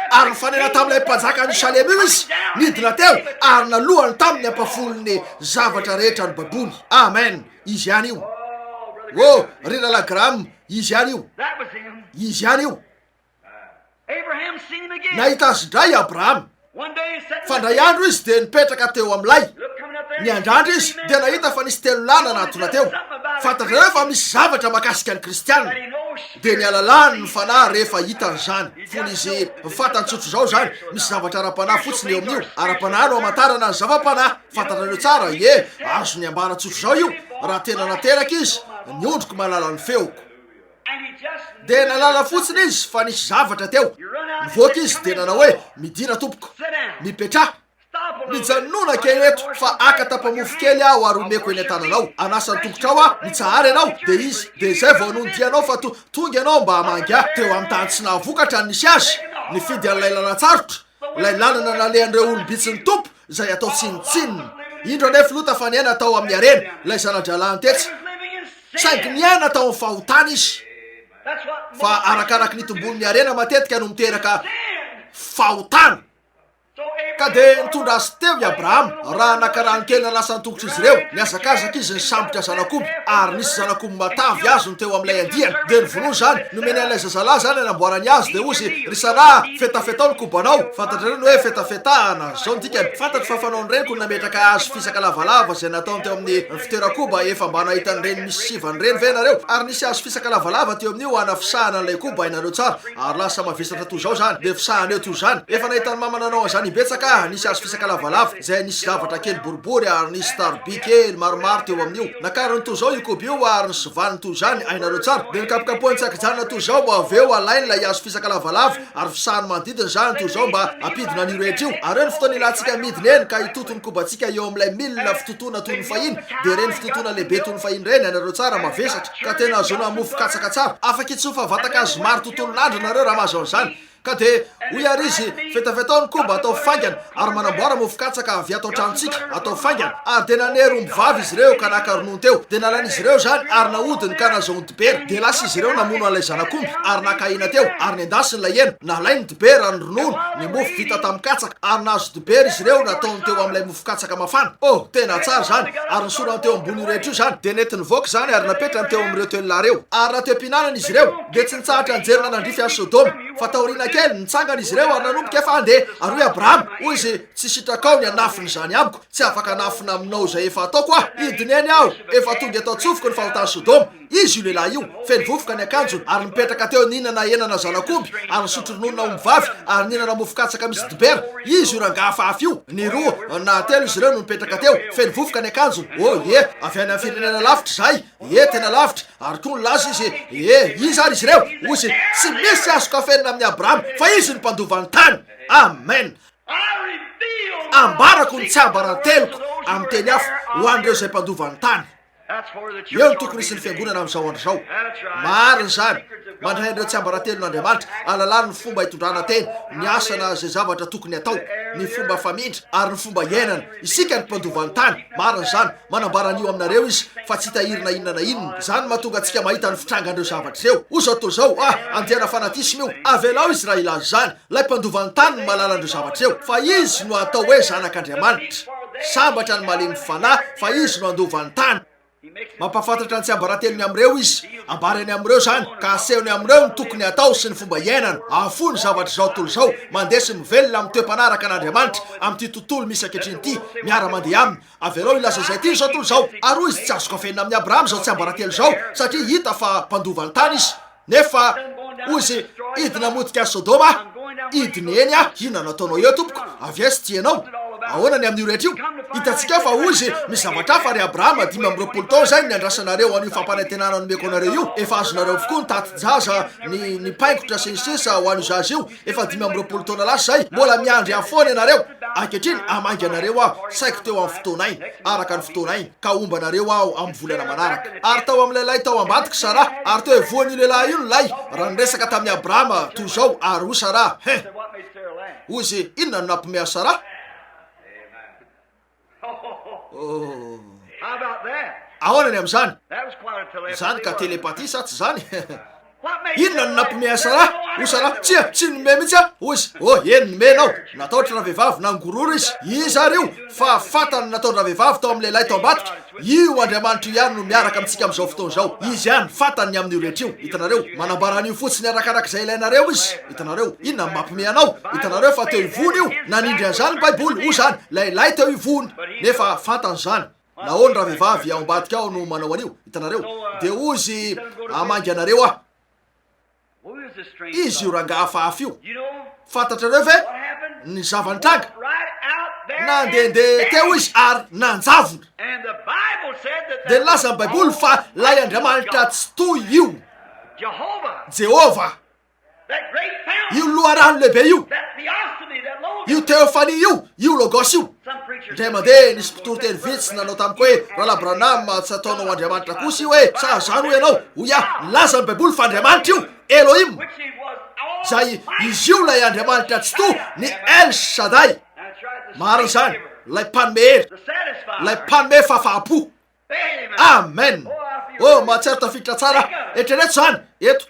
Ary nifanena tamin'ilay mpanjakan'i Salema io izy, nidina teo, ary nalohany taminy ny ampahafolon'ny zavatra rehetra nobaboiny. Amen! Izy ihany io. Oh, ry Rahalahy Graham, izy ihany io. Izy ihany io. Nahita azy indray i Abrahama. Fa indray andro izy dia nipetraka teo amin'ilay. Niandrandra izy dia nahita fa nisy telo lahy nanatona teo. Fantatrareo fa misy zavatra mahakasika ny Kristiana. Dia nialalahany ny fanahy rehefa hitany izany. Fony izy fantany tsotr'izao izany, misy zavatra ara-panahy fotsiny eo amin'io. Ara-panahy no hamantarana ny zava-panahy. Fantatrareo tsara, ie, azony ambara tsotr'izao io, raha tena nateraka izy, ny ondriko mahalala ny feoko. Dia nahalala fotsiny izy fa nisy zavatra teo. Nivoaka izy dia nanao hoe, Midira tompoko. Mipetraha. Mijanona kely eto fa haka tapa-mofo kely aho ary homeko eny an-tananao. Hanasa ny tongotrao aho, mitsahara ianao. Dia izy, dia izay vao nodianao fa to, tonga ianao mba hamangy ahy. Teo amin'ny tany tsy nahavokatra no nisy azy, nifidy an'ilay lalan-tsarotra, ilay lalana nalehan'ireo olom-bitsin'ny Tompo, izay atao tsinontsinona. Indro anefa Lota fa niaina tao amin'ny harena, ilay zana-drahalahiny tetsy. Saingy niaina tao amin'ny fahotana izy. Fa arakaraky ny itomboan'ny harena matetika no miteraka fahotana. Ka dia nitondra azy teo i Abrahama, raha naka rano kely nanasa ny tongotr'izy ireo. Nihazakazaka izy nisambotra zanak'omby, ary nisy zanak'omby matavy azony teo amin'ilay andiany. Dia novonoiny izany, nomeny an'ilay zazalahy izany hanamboarany azy, dia hoy izy, Ry Saraha, fetafetao ny kobanao. Fantatrareo ny hoe fetafetahana? Izao no dikany, Fantatro fa fanaon'ny reniko ny nametraka hazo fisaka lavalava izay nataony teo amin'ny fitoeran-koba. Efa mba nahita an'ireny misy sivana ireny ve ianareo? Ary nisy hazo fisaka lavalava teo amin'io hanafisahana an'ilay koba, hainareo tsara. Ary lasa mavesatra toy izao izany, dia fisahana eo toy izany. Efa nahita an'i mama nanao an'izany imbetsaka aho, nisy hazo fisaka lavalava, izay nisy zavatra kely boribory ary nisy taroby kely maromaro teo amin'io. Nakariny toy izao io koba io ary nosivaniny toy izany, hainareo tsara. Dia nokapokapohany tsy an-kijanona toy izao, vao avy eo alainy ilay hazo fisaka lavalava ary fisahany manodidina izany toy izao mba hampidina an'io rehetra io. Ary eo ny fotoana ilantsika midina eny ka hitoto ny kobantsika eo amin'ilay milina fitotoana toy ny fahiny, dia ireny fitotoana lehibe toy ny fahiny ireny, hainareo tsara, mavesatra. Ka tena ahazoana mofo katsaka tsara. Afaka hitsofa vatan-kazo maro tontolon'andro nareo raha mahazo an'izany. Ka dia hoy àry izy, Fetafetao ny koba, ataovy faingana, ary manamboara mofo katsaka avy ato an-tranontsika, ataovy faingana. Ary dia nanery ombivavy izy ireo ka naka ronono teo. Dia nalain'izy ireo izany ary nahodiny ka nazahoany dibera. Dia lasa izy ireo namono an'ilay zanak'omby ary naka hena teo, ary nendasiny ilay hena. Nalainy ny dibera, ny ronono, ny mofo vita tamin'ny katsaka, ary nahazo dibera izy ireo nataony teo amin'ilay mofo katsaka mafana. Oh, tena tsara izany! Ary nosorany teo ambonin'io rehetra io izany. Dia nentiny nivoaka izany ary napetrany teo amin'ireo telo lahy ireo. Ary raha teo am-pihinanana izy ireo, dia tsy nitsahatra nijery nanandrify an'i Sodoma. Fa taoriana kely, nitsangana izy ireo ary nanomboka efa handeha. Ary hoy Abrahama, hoy izy, Tsy sitrakao ny hanafina izany amiko, tsy afaka hanafina aminao izay efa ataoko aho. Hidina eny aho, efa tonga eto an-tsofiko ny fahotan'i Sodoma. Izy io lehilahy io, feno vovoka ny akanjony, ary nipetraka teo nihinana henana zanak'omby, ary nisotro rononona ombivavy, ary nihinana mofo katsaka misy dibera. Izy io rangahy hafahafa io. Ny roa na telo izy ireo no nipetraka teo, feno vovoka ny akanjony. Oh, ie, avy any amin'ny firenena lavitra izahay. Ie, tena lavitra. Ary koa nilaza izy, Ie, iza ary izy ireo? Hoy izy, Tsy misy azoko afenina amin'i Abrahama, fa izy no mpandova ny tany. Amen. Ambarako ny tsiambarateloko, amin'ny teny hafa, ho an'ireo izay mpandova ny tany. Eo no tokony hisy ny fiangonana amin'izao andro izao. Marina izany. Mandray an'ireo tsiambaratelon'Andriamanitra, ahalalany ny fomba hitondrana tena, ny asa na izay zavatra tokony hatao, ny fomba famindra, ary ny fomba iainana. Isika no mpandova ny tany. Marina izany. Manambara an'io aminareo izy, fa tsy hitahiry na inona na inona. Izany no mahatonga antsika mahita ny fitrangan'ireo zavatra ireo. Hoy izao tontolo izao, Ah, andiana fanatisme io. Avelao izy raha hilaza izany. Ilay mpandova ny tany no mahalala an'ireo zavatra ireo, fa izy no atao hoe zanak'Andriamanitra. Sambatra ny malemy fanahy, fa izy no handova ny tany. Mampahafantatra ny tsiambaratelony amin'ireo izy. Ambarany amin'ireo izany, ka asehony amin'ireo ny tokony hatao sy ny fomba iainana. Hahafoy ny zavatr'izao tontolo izao, mandeha sy mivelona amin'ny toe-panaraka an'Andriamanitra, amin'ity tontolo misy ankehitriny ity, miara-mandeha aminy. Avelao hilaza izay tiany izao tontolo izao. Ary hoy izy, Tsy azoko afenina amin'i Abrahama izao tsiambaratelo izao, satria hita fa mpandova ny tany izy. Nefa, hoy izy, hidina hamotika an'i Sodoma aho. Hidina eny aho. Inona no ataonao eo, tompoko? Avy aiza ity ianao? Ahoana ny amin'io rehetra io? Hitantsika ao fa hoy izy, misy zavatra hafa, ry Abrahama, 25 taona izay no niandrasanareo an'io fampanantenana nomeko anareo io. Efa azonareo avokoa ny tati-jaza, ny, ny paingotra, sy ny sisa, ho an'io zaza io. Efa 25 taona lasa izay, mbola miandry ahy foana ianareo. Ankehitriny, hamangy anareo aho, saiky teo amin'ny fotoanay, araka ny fotoanay, ka homba anareo aho amin'ny volana manaraka. Ary tao amin'ilay lay tao ambadik'i Saraha, ary teo ivohon'io lehilahy io ny lay, raha niresaka tamin'i Abrahama toy izao, ary hoy Saraha, Hein! Hoy izy, Inona no nampiomehy an'i Saraha? Oh! Ahoana ny amin'izany? Izany ka telepathie sa tsy izany? Inona no nampiomehy an'i Saraha? Hoy Saraha, Tsia, tsy nihomehy mihitsy aho. Hoy izy, Oh, eny, nihomehy ianao. Natahotra ravehivavy, nangororo izy. Iza ary io? Fa fantany ny nataon-dravehivavy tao amin'ilay lay tao ambadika. Io Andriamanitra io ihany no miaraka amintsika amin'izao fotoana izao. Izy ihany, fantany ny amin'io rehetra io. Hitanareo? Manambara an'io fotsiny arakarak'izay ilainareo Izy. Hitanareo? Inona no mampiomehy anao? Hitanareo fa teo ivohony io. Nanindry an'izany ny Baiboly. Hoy izany, Ilay lay teo ivohony. Nefa fantany izany. Nahoana ravehivavy ao ambadika ao no manao an'io? Hitanareo? Dia hoy izy, Hamangy anareo aho. Izy io rangahy hafahafa io. Fantatrareo ve ny zava-nitranga? Nandehandeha teo izy ary nanjavona. Dia nilaza ny Baiboly fa ilay Andriamanitra Tsitoha io, Jehovah, io loharano lehibe io, io teofania io, io logos io. Indray mandeha nisy mpitory teny vitsy nanao tamiko hoe, Rahalahy Branham, tsy ataonao ho Andriamanitra kosa io e, sa izany hoy ianao? Hoy aho, nilaza ny Baiboly fa Andriamanitra io, Elohim, izay izy io ilay Andriamanitra Tsitoha, ny El Shaddai. Marina izany, ilay mpanome hery, ilay mpanome fahafaham-po. Amen! Oh, mahatsiaro tafiditra tsara aho. Eritrereto izany, eto.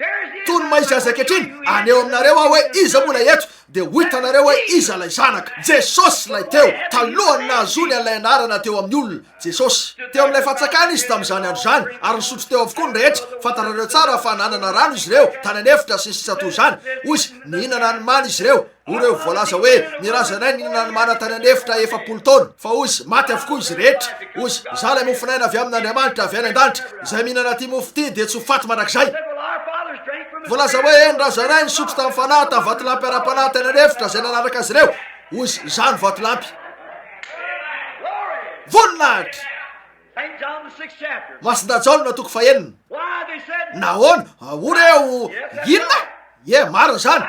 Toy ny maha-izy azy ankehitriny, haneho aminareo aho hoe iza moa ilay eto, dia ho hitanareo hoe iza ilay Zanaka. Jesosy ilay teo, talohan'ny nahazoany an'ilay anarana teo amin'ny olona. Jesosy. Teo amin'ilay fantsakana Izy tamin'izany andro izany, ary nisotro teo avokoa ny rehetra. Fantatrareo tsara fa nanana rano izy ireo, tany an'efitra, sy ny sisa toy izany. Hoy Izy, Nihinana ny mana izy ireo. Hoy ireo voalaza hoe, Ny razanay nihinana ny mana tany an'efitra 40 taona. Fa hoy Izy, Maty avokoa izy rehetra. Hoy Izy, Izaho ilay mofon'aina avy amin'Andriamanitra avy any an-danitra. Izay mihinana ity mofo ity dia tsy ho faty mandrakizay. Voalaza hoe, Ny razanay nisotro tamin'ny fanahy, tamin'ny vatolampy ara-panahy tany an'efitra izay nanaraka azy ireo. Hoy Izy, Izaho no vatolampy. Voninahitra! Masindahy Jaona toko fahenina. Nahoana? Hoy ireo, Inona? Ie, marina izany.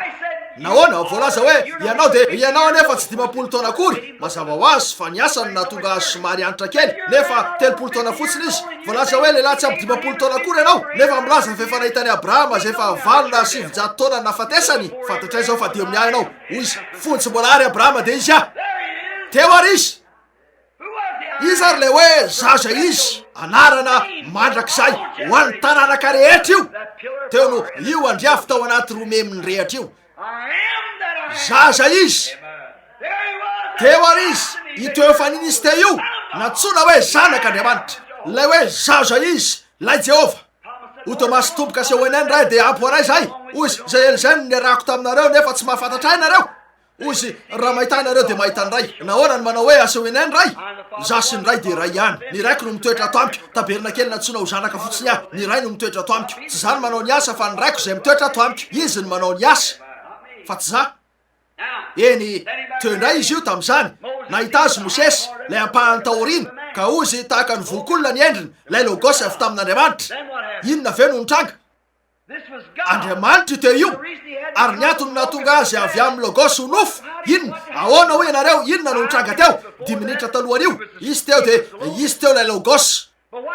Nahoana? Voalaza hoe, Ianao dia, ianao anefa tsy 50 taona akory. Mazava ho azy fa ny asany no nahatonga azy somary antitra kely, nefa 30 taona fotsiny izy. Voalaza hoe lehilahy tsy ampy 50 taona akory ianao, nefa milaza fa efa nahita an'i Abrahama izay efa valo na 900 taona ny nahafatesany. Fantatray izao fa dia miahy ianao. Hoy izy, Fony tsy mbola ary Abrahama dia izy aho. Teo ary izy. Iza ary ilay hoe zaza izy? Anarana mandrakizay ho an'ny taranaka rehetra io. Teo no io andriafo tao anaty romemy nirehatra io. Zaza izy. Teo ary izy, io teo efa nini izy teo io, nantsoina hoe zanak'Andriamanitra. Ilay hoe zaza izy, ilay Jehovah. Hoy Tomasy, Tompo ka asehoy anay ny Ray dia ampy ho anay izahay. Hoy izy, Izay ela izay no niarahako taminareo nefa tsy mahafantatra ahy nareo. Hoy izy, Raha mahita ahy nareo dia mahita ny Ray. Nahoana no manao hoe asehoinay ny Ray? Izaho sy ny Ray dia iray ihany. Ny Raiko no mitoetra ato amiko. Tabernakely nantsoina ho zanaka fotsiny aho. Ny Ray no mitoetra ato amiko. Tsy izaho no manao ny asa fa ny Raiko izay mitoetra ato amiko. Izy no manao ny asa fa tsy izaho. Eny, teo indray izy io tamin'izany. Nahita azy Mosesy, ilay ampahany taoriana, ka hoy izy, tahaka ny volok'olona ny endriny, ilay Logos avy tamin'Andriamanitra. Inona avy eo no nitranga? Andriamanitra io teo io, ary ny antony nahatonga azy avy amin'ny Logos ho nofo, inona, ahoana hoy ianareo, inona no nitranga teo, dimy minitra talohan'io, izy teo dia, izy teo ilay Logos.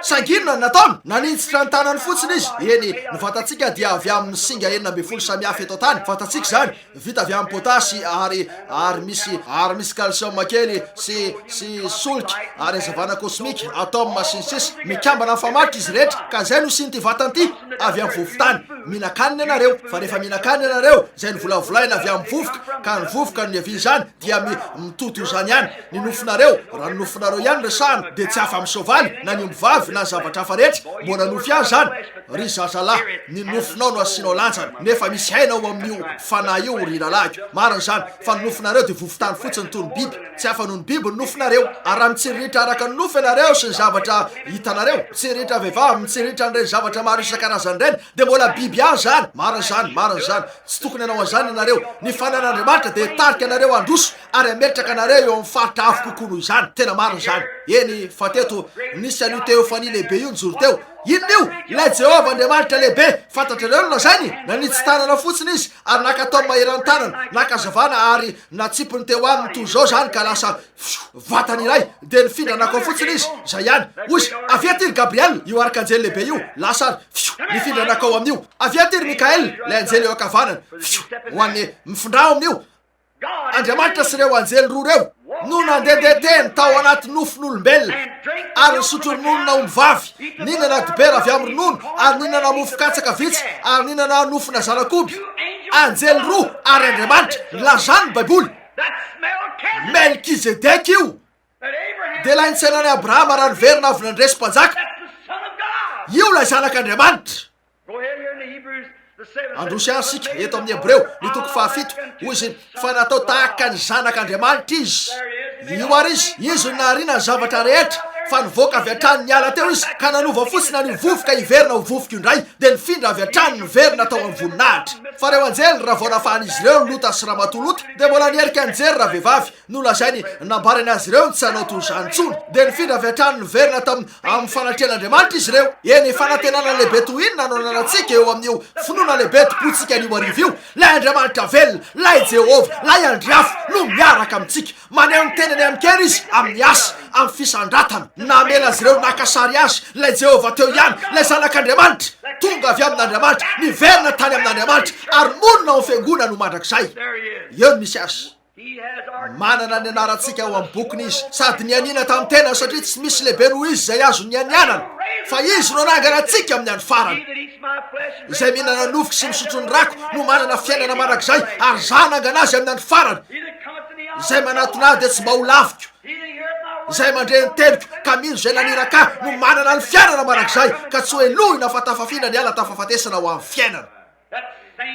Saingy inona no nataony? Naninjitra ny tanany fotsiny izy. Eny, ny vatantsika dia avy amin'ny singa 16 samihafa eto an-tany, fantatsika izany, vita avy amin'ny potasy ary, ary misy, ary misy calcium kely sy, sy solika ary hazavana kosmika, atoma sy ny sisa. Mikambana mifamatotra izy rehetra, ka izay no hisian'ity vatana ity, avy amin'ny vovon-tany. Mihinan-kanina ianareo, fa rehefa mihinan-kanina ianareo, izay novolavolaina avy amin'ny vovoka, ka ny vovoka no niavian'izany, dia mi, mitoto izany ihany. Ny nofonareo, raha ny nofonareo ihany no resahana, dia tsy afa-amin'ny soavaly na ny ombivavy. ombivavy na ny zavatra hafa rehetra, mbola nofy ihany izany. Ry zazalahy, ny nofinao no asianao lanjany, nefa misy aina ao amin'io fanahy io, ry rahalahiko. Marina izany, fa ny nofinareo dia vovon-tany fotsiny toy ny biby. Tsy hafa noho ny biby ny nofinareo. Ary raha mitsiriritra araka ny nofo ianareo sy ny zavatra hitanareo, mitsiriritra vehivavy, mitsiriritra an'ireny zavatra maro isan-karazany ireny, dia mbola biby ihany izany. Marina izany, marina izany. Tsy tokony hanao an'izany ianareo. Ny fanan'Andriamanitra dia hitarika anareo handroso ary hametraka anareo eo amin'ny faritra avo kokoa noho izany. Tena marina izany. Eny, fa teto, nisy an'io teofania lehibe io nijoro teo. Inona io? Ilay Jehovah Andriamanitra lehibe. Fantatrareo ny lazainy? Nanitsy tanana fotsiny izy, ary naka taoma eran-tanana, naka hazavana ary natsipiny teo aminy toy izao izany ka lasa, fioo, vatany iray. Dia nifindra nankao fotsiny izy. Izay ihany. Hoy izy, Avia aty ry Gabriel, io arkanjely lehibe io. Lasa ary, fioo, nifindra nankao amin'io. Avia aty ry Mikael, ilay anjely eo ankavanana. Fioo, ho an'ny, mifindrà ao amin'io. Andriamanitra sy ireo anjely roa ireo no nandehandeha teny tao anaty nofon'olombelona ary nisotro rononona ombivavy, nihinana dibera avy amin'ny ronono ary nihinana mofo katsaka vitsy ary nihinana nofona zanak'omby. Anjely roa ary Andriamanitra, nilazany ny Baiboly. Melkizedeka io. Dia ilay nitsenan'i Abrahama raha niverina avy nandresy mpanjaka. Io ilay Zanak'Andriamanitra. Handroso ihany isika eto amin'ny Hebreo, ny toko fahafito. Hoy izy, Fa natao tahaka ny Zanak'Andriamanitra izy. Io ary izy. Izy no nahariana ny zavatra rehetra. Fa nivoaka avy hatrany niala teo izy, ka nanova fotsiny an'io vovoka hiverina ho vovoka io indray, dia nifindra avy hatrany niverina tao amin'ny voninahitra. Fa ireo anjely, raha vao nafahan'izy ireo Lota sy Ramatoa Lota, dia mbola niherika nijery ravehivavy. Nolazainy, nambarany azy ireo ny tsy hanao toy izany intsony. Dia nifindra avy hatrany niverina tamin'ny amin'ny fanatrehan'Andriamanitra izy ireo. Eny, fanantenana lehibe toy inona no ananantsika eo amin'io finoana lehibe tompointsika anio hariva io! Ilay Andriamanitra velona, ilay Jehovah, ilay Andriafo, no miaraka amintsika. Maneho ny tenany amin-kery Izy amin'ny asa, amin'ny fisandratana. Namela azy ireo naka sary Azy, ilay Jehovah teo ihany, ilay Zanak'Andriamanitra, tonga avy amin'Andriamanitra, niverina tany amin'Andriamanitra, ary monina ao amin'ny Fiangonany ho mandrakizay. Eo no misy Azy. Manana ny anarantsika ao amin'ny bokiny izy, sady nianiana tamin'ny tenany satria tsy misy lehibe noho izy izay azony nianianana, fa izy no hanangana antsika amin'ny andro farany. Izay mihinana ny nofoko sy misotro ny rako no manana fiainana mandrakizay, ary izaho hanangana azy amin'ny andro farany. Izay manatona ahy dia tsy mba ho laviko. Izay mandre ny teniko ka mino izay naniraka ahy no manana ny fiainana mandrakizay, ka tsy hohelohina fa tafafindra ny ala tafafatesana ho amin'ny fiainana.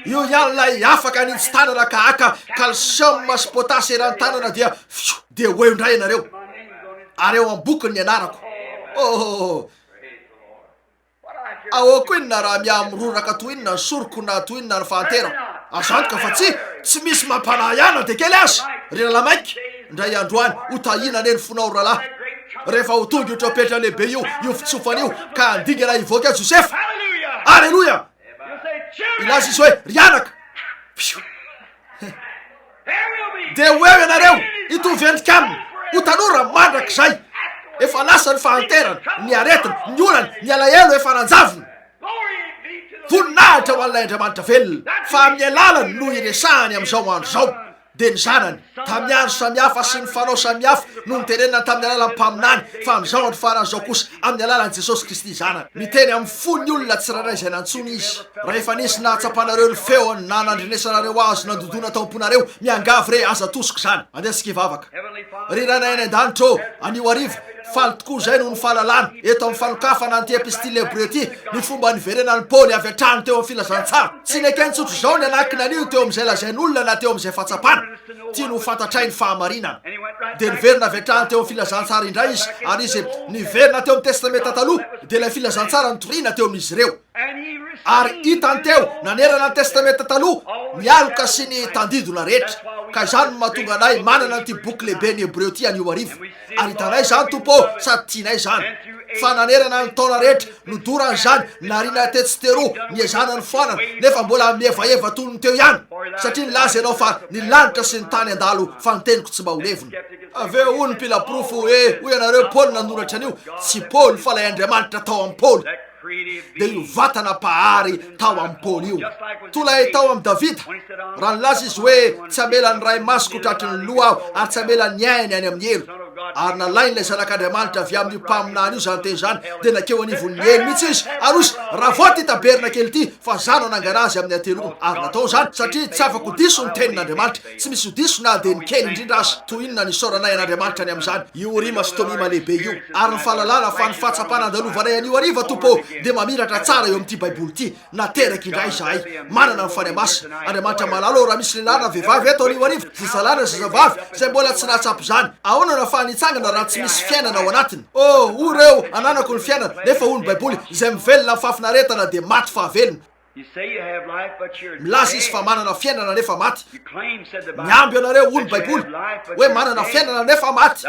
Io ihany ilay afaka hanintsy tanana ka haka calcium sy potasse eran'ny tanana dia fioo dia ho eo indray ianareo. Ary eo am-bokiny ny anarako. Oh! Ahoako inona raha miha-miroraka toy inona ny soroko na toy inona ny fahanterako. Azo antoka fa tsia, tsy misy mampanahy ahy na dia kely aza. Ry rahalahy Mike, indray andro any, ho tahiana anie ny fonao ry rahalahy. Rehefa ho tonga io trompetra lehibe io, io fitsofana io, ka handingana hivoaka eo Josefa. Aleloia! Hilaza izy hoe, Ry anaka! Pio! Dia ho eo ianareo, hitovy endrika aminy, ho tanora mandrakizay. Efa lasa ny fahanterana, ny aretina, ny olana, ny alahelo efa nanjavona. Voninahitra ho an'ilay Andriamanitra velona, fa amin'ny alalany no iresahany amin'izao andro izao. dia ny zanany, tamin'ny andro samihafa sy ny fanao samihafa no nitenenana tamin'ny alalan'ny mpaminany, fa amin'izao andro farany izao kosa, amin'ny alalan'i Jesosy Kristy Zanany. Miteny amin'ny fon'ny olona tsirairay izay nantsoiny Izy. Raha efa nisy nahatsapanareo ny feony na nandrenesanareo azy nandodona tao am-ponareo, miangavy re, aza atosika izany. Andeha isika hivavaka. Ry Rainay any An-danitra ô, anio hariva, faly tokoa izay noho ny fahalalana, eto amin'ny fanokafana an'ity epistily hebreo ity, ny fomba niverenan'i Paoly avy hatrany teo amin'ny filazantsara. Tsy nekeny tsotra izao ny hanankina an'io teo amin'izay lazain'olona na teo amin'izay fahatsapana. Tiany ho fantatray ny fahamarinana. Dia niverina avy hatrany teo amin'ny filazantsara indray izy, ary izy niverina teo amin'ny Testamenta Taloha, dia ilay filazantsara nitoriana teo amin'izy ireo. Ary hitany teo, nanerana ny Testamenta Taloha, ny aloka sy ny tandindona rehetra. Ka izany no mahatonga anay manana an'ity boky lehiben'ny Hebreo ity anio hariva. Ary hitanay izany, Tompo ô, sady tianay izany. Fa nanerana ny taona rehetra, nodorana izany, nariana tetsy sy teroa, niezahana nofoanana, nefa mbola mihevaheva toy ny teo ihany, satria nilaza Ianao fa ny lanitra sy ny tany handalo, fa ny teniko tsy mba ho levona. Avy eo hoy ny mpila porofo hoe, hoy ianareo, Paoly nanoratra an'io. Tsy Paoly, fa ilay Andriamanitra tao amin'i Paoly. Dia io vatana mpahary tao amin'i Paoly io. Toa ilay tao amin'i Davida, raha nilaza izy hoe, Tsy hamela ny ray masoko ho tratry ny loha aho, ary tsy hamela ny ainy any amin'ny helo. Ary nalain'ilay Zanak'Andriamanitra avy amin'io mpaminany io izany teny izany, dia nankeo anivon'ny helo mihitsy izy, ary hoy izy, Ravao ity tabernakely ity, fa izaho no hanangana azy amin'ny hateloana. Ary natao izany, satria tsy afaka ho diso ny tenin'Andriamanitra. Tsy misy ho diso na dia ny kely indrindra aza. Toy inona ny isaoranay an'Andriamanitra ny amin'izany, io Orima sy Tomima lehibe io! Ary ny fahalalana fa ny fahatsapana andalovanay anio hariva, Tompo ô, dia mamiratra tsara eo amin'ity Baiboly ity. Nateraka indray izahay. Manana ny Fanahy Masina. Andriamanitra malala ô, raha misy lehilahy na vehivavy eto anio hariva, zazalahy na zazavavy, izay mbola tsy nahatsapa izany, ahoana no ahafahany hitsangana raha tsy misy fiainana ao anatiny? Oh, hoy ireo, ananako ny fiainana, nefa hoy ny Baiboly, izay mivelona amin'ny fahafinaretana dia maty fahavelona. Milaza izy fa manana fiainana nefa maty. Mihambo ianareo, hoy ny Baiboly, hoe manana fiainana nefa maty.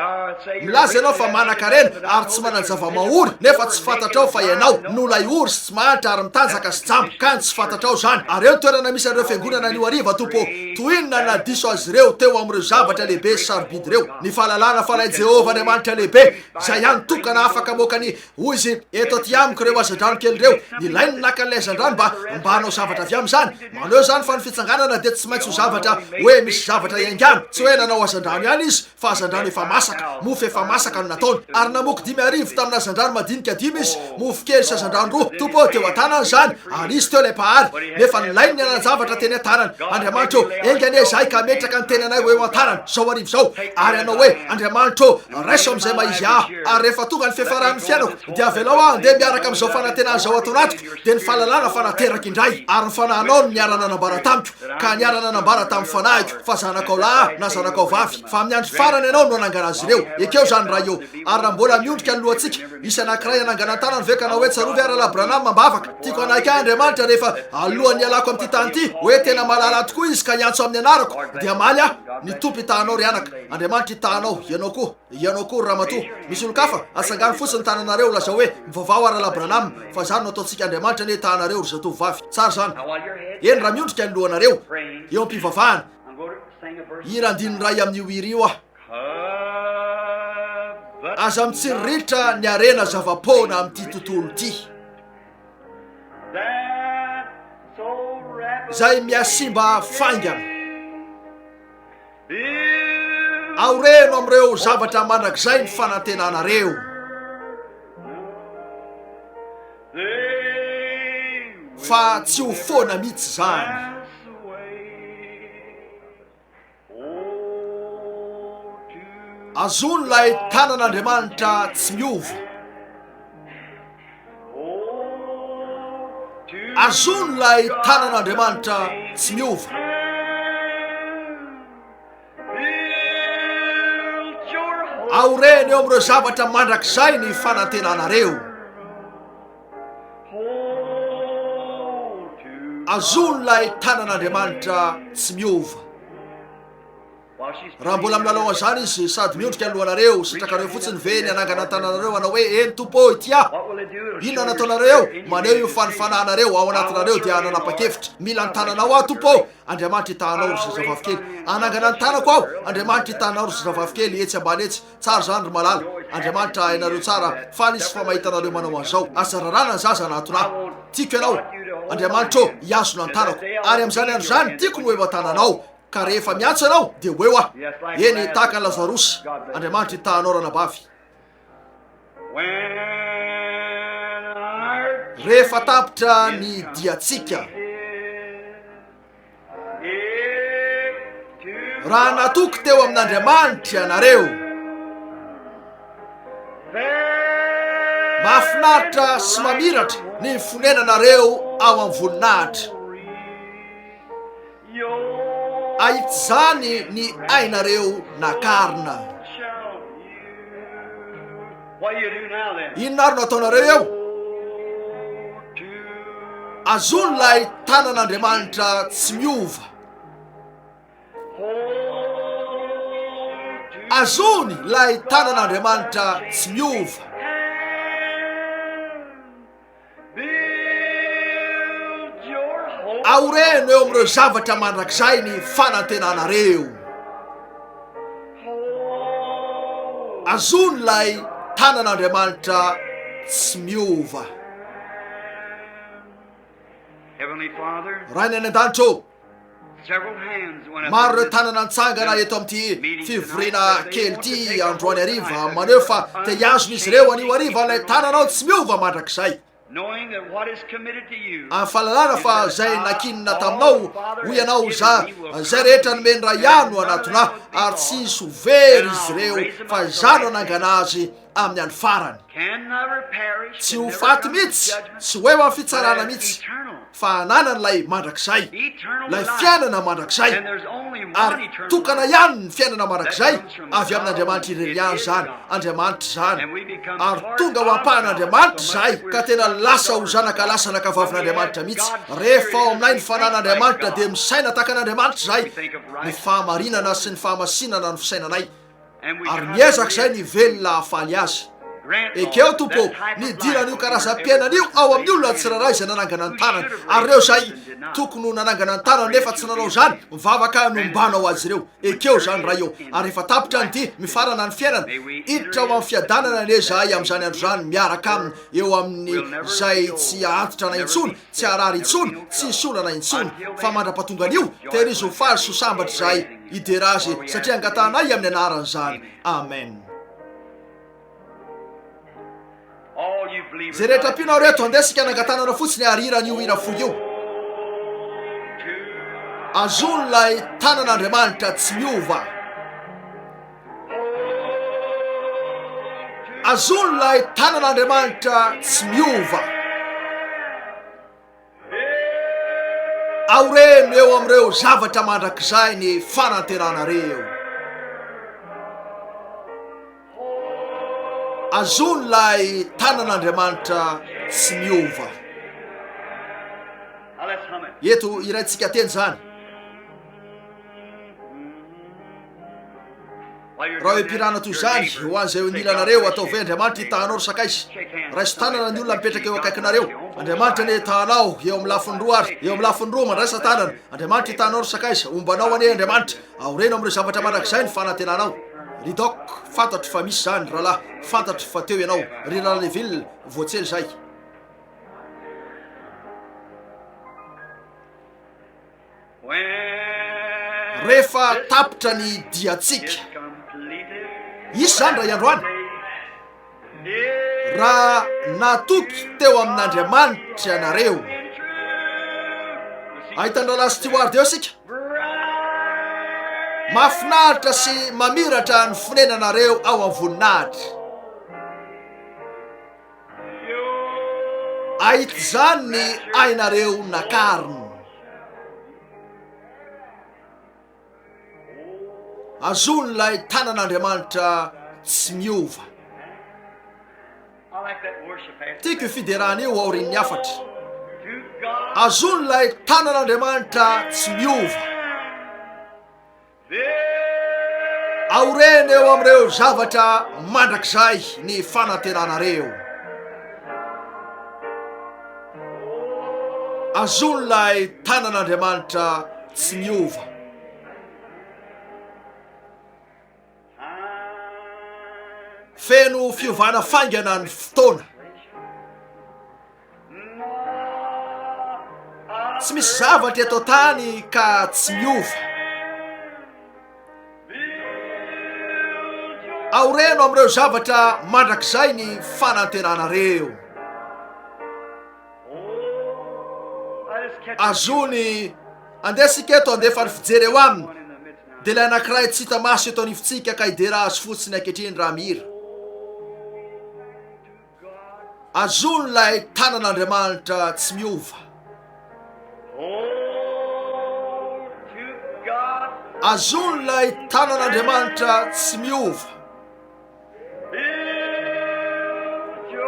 Milaza ianao fa manan-karena ary tsy manan-java-mahory, nefa tsy fantatrao fa ianao no ilay ory sy tsy mahantra ary mitanjaka sy jamba, ka ny tsy fantatrao izany. Ary eo ny toerana misy an'ireo fiangonana anio hariva, Tompo ô. Toy inona ny nahadiso azy ireo teo amin'ireo zavatra lehibe sy sarobidy ireo! Ny fahalalana fa ilay Jehovah Andriamanitra lehibe, izay hany tokana afaka hamoaka ny Hoy izy, Eto aty amiko ireo hazandrano kely ireo. Nilainy ny naka an'ilay hazandrano mba, mba hanao zavatra avy amin'izany. Maneho izany fa ny fitsanganana dia tsy maintsy ho zavatra hoe misy zavatra iaingàna. Tsy hoe nanao hazandrano ihany izy, fa hazandrano efa masaka, mofo efa masaka no nataony. Ary namoky 5000 tamina hazandrano madinika dimy izy, mofo kely sy hazandrano roa. Tompo ô, teo an-tanany izany, ary izy teo ilay Mpahary. Nefa nilainy ny hanan-javatra teny an-tanany. Andriamanitra ô, enga anie izahay ka hametraka ny tenanay ho eo an-tanany, izao hariva izao, ary hanao hoe, Andriamanitra ô, raiso amin'izay maha-izy ahy. Ary rehefa tonga ny fiafaran'ny fiainako, dia avelao aho handeha miaraka amin'izao fanantenana izao ato anatiko, dia ny fahalalana fa nateraka indray. Ary ny fanahinao no niara-nanambara tamiko, ka niara-nanambara tamin'ny fanahiko, fa zanakao lahy aho, na zanakao vavy, fa amin'ny andro farany ianao no hanangana azy ireo. Ekeo izany, Ray ô. Ary raha mbola miondrika ny lohantsika, hisy anankiray hanangana ny tanany ve ka hanao hoe, Tsarovy aho, Rahalahy Branham, am-bavaka. Tiako hanaiky ahy Andriamanitra rehefa, alohan'ny hialako amin'ity tany ity, hoe tena mahalala ahy tokoa Izy ka hiantso amin'ny anarako, dia hamaly aho, Ny Tompo hitaha anao, ry anaka. Andriamanitra hitaha anao, ianao koa. Ianao koa ry ramatoa. Misy olon-kafa? Atsangano fotsiny ny tananareo, lazao hoe, Mivavaha ho ahy Rahalahy Branham, fa izany no ataontsika Andriamanitra anie hitaha anareo, ry zatovovavy. Tsara izany. Eny, raha miondrika ny lohanareo, eo am-pivavahana, hihira andininy iray amin'io hira io aho. Aza mitsiriritra ny harena zava-poana amin'ity tontolo ity. Izay mihasimba faingana. Aoreno amin'ireo zavatra mandrakizay ny fanantenanareo. Fa tsy ho foana mihitsy izany. Azony ilay tanan'Andriamanitra tsy miova. Azony ilay tanan'Andriamanitra tsy miova. Aoreno eo amin'ireo zavatra mandrakizay ny fanantenanareo. Azony ilay tanan'Andriamanitra tsy miova. Raha mbola milalao an'izany izy sady miondrika ny lohanareo, sitrakareo fotsiny ve ny hanangana ny tananareo hanao hoe, Eny, Tompo ô, ity aho? Inona no ataonareo eo? Maneho io fa ny fanahinareo ao anatinareo dia nanapa-kevitra. Mila ny tananao aho, Tompo ô! Andriamanitra hitaha anao, ry zazavavy kely. Hanangana ny tanako aho. Andriamanitra hitaha anao, ry zazavavy kely, etsy ambany etsy. Tsara izany, ry malala. Andriamanitra hainareo tsara. Faly Izy fa mahita anareo manao an'izao. Aza raràna ny zaza hanatona ahy. Tiako ianao. Andriamanitra ô, hihazona ny tanako. Ary amin'izany andro izany, tiako ny ho eo an-tananao. Ka rehefa miantso ianao, dia ho eo aho. Eny, tahaka an'i Lazarosy. Andriamanitra hitaha anao, ranabavy. Rehefa tapitra ny diantsika. Raha natoky teo amin'Andriamanitra ianareo. Mahafinaritra sy mamiratra ny fonenanareo ao amin'ny voninahitra. Ahita izany ny ainareo nakarina. Inona ary no ataonareo eo? Azony ilay tanan'Andriamanitra tsy miova. Azony ilay tanan'Andriamanitra tsy miova. Aoreno eo amin'ireo zavatra mandrakizay ny fanantenanareo. Azony ilay tanan'Andriamanitra tsy miova. Rainay any an-danitra ô! Maro ireo tanana nitsangana eto amin'ity fivoriana kely ity androany hariva, maneho fa te hihazona izy ireo anio hariva ilay tananao tsy miova mandrakizay. Amin'ny fahalalana fa izay nankinina taminao, hoy ianao, Izaho, izay rehetra nomen'ny Ray ahy no hanatona ahy, ary tsy hisy ho very izy ireo, fa Izaho no hanangana azy amin'ny andro farany. Tsy ho faty mihitsy, tsy ho eo amin'ny fitsarana mihitsy, fa hananany ilay mandrakizay, ilay fiainana mandrakizay. Ary tokana ihany ny fiainana mandrakizay, avy amin'Andriamanitra irery ihany izany, Andriamanitra izany. Ary tonga ho ampahan'Andriamanitra izahay, ka tena lasa ho zanaka lahy zanaka vavin'Andriamanitra mihitsy. Rehefa ao aminay ny fanan'Andriamanitra, dia misaina tahaka an'Andriamanitra izahay. Ny fahamarinana sy ny fahamasinana no fisainanay. Ary miezaka izay ny hivelona hahafaly Azy. Ekeo, Tompo ô, ny hidiran'io karazam-piainana io ao amin'ny olona tsirairay izay nanangana ny tanany, ary ireo izay tokony ho nanangana ny tanany nefa tsy nanao izany, mivavaka nombanao azy ireo. Ekeo izany, Ray ô. Ary rehefa tapitra ny dia, mifarana ny fiainana, hiditra ho amin'ny fiadanana anie izahay amin'izany andro izany miaraka Aminy eo amin'izay tsy hahantitra anay intsony, Tsy harary intsony, tsy hisy olana intsony. Fa mandra-pahatonga an'io, tehirizo ho faly sy ho sambatra izahay hidera Azy, satria angatahanay amin'ny anarany izany. Amen. Izay rehetra mpino ary eto, andeha isika hanangan-tanana fotsiny ary hira an'io hira fohy io. Azony ilay tanan'Andriamanitra tsy miova. Azony ilay tanan'Andriamanitra tsy miova. Aoreno eo amin'ireo zavatra mandrakizay ny fanantenanareo. Azony ilay tanan'Andriamanitra tsy miova. Eto iraintsika teny izany. Raha eo am-pirana toy izany, ho an'izay eo anilanareo, ataovy hoe, Andriamanitra hitaha anao, ry sakaiza. Raiso tanana ny olona mipetraka eo akaikinareo. Andriamanitra anie hitaha anao, eo amin'ny lafiny roa ary. Eo amin'ny lafiny roa, mandraisa tanana. Andriamanitra hitaha anao, ry sakaiza. Homba anao anie Andriamanitra. Aoreno amin'ireo zavatra mandrakizay ny fanantenanao. Ry Doc, fantatro fa misy izany, rahalahy. Fantatro fa teo ianao. Ry Rahalahy Neville, voatsely izay. Rehefa tapitra ny diantsika. Hisy izany indray andro any. Raha natoky teo amin'Andriamanitra ianareo. Ahita ny Rahalahy Steward eo isika. Mahafinaritra sy mamiratra ny fonenanareo ao amin'ny voninahitra. Ahita izany ny ainareo nakarina. Azony ilay tanan'Andriamanitra tsy miova. Tiako io fiderana io aorian'ny hafatra. Azony ilay tanan'Andriamanitra tsy miova. Aoreno eo amin'ireo zavatra mandrakizay ny fanantenanareo. Azony ilay tanan'Andriamanitra tsy miova. Feno fiovana faingana ny fotoana. Tsy misy zavatra eto an-tany ka tsy miova. Aoreno amin'ireo zavatra mandrakizay ny fanantenanareo. Azony andeha isika eto handefa ny fijery eo aminy, dia ilay anankiray tsy hita maso eto anivontsika ka hidera azy fotsiny ankehitriny raha mihira. Azony ilay tanan'Andriamanitra tsy miova. Azony ilay tanan'Andriamanitra tsy miova.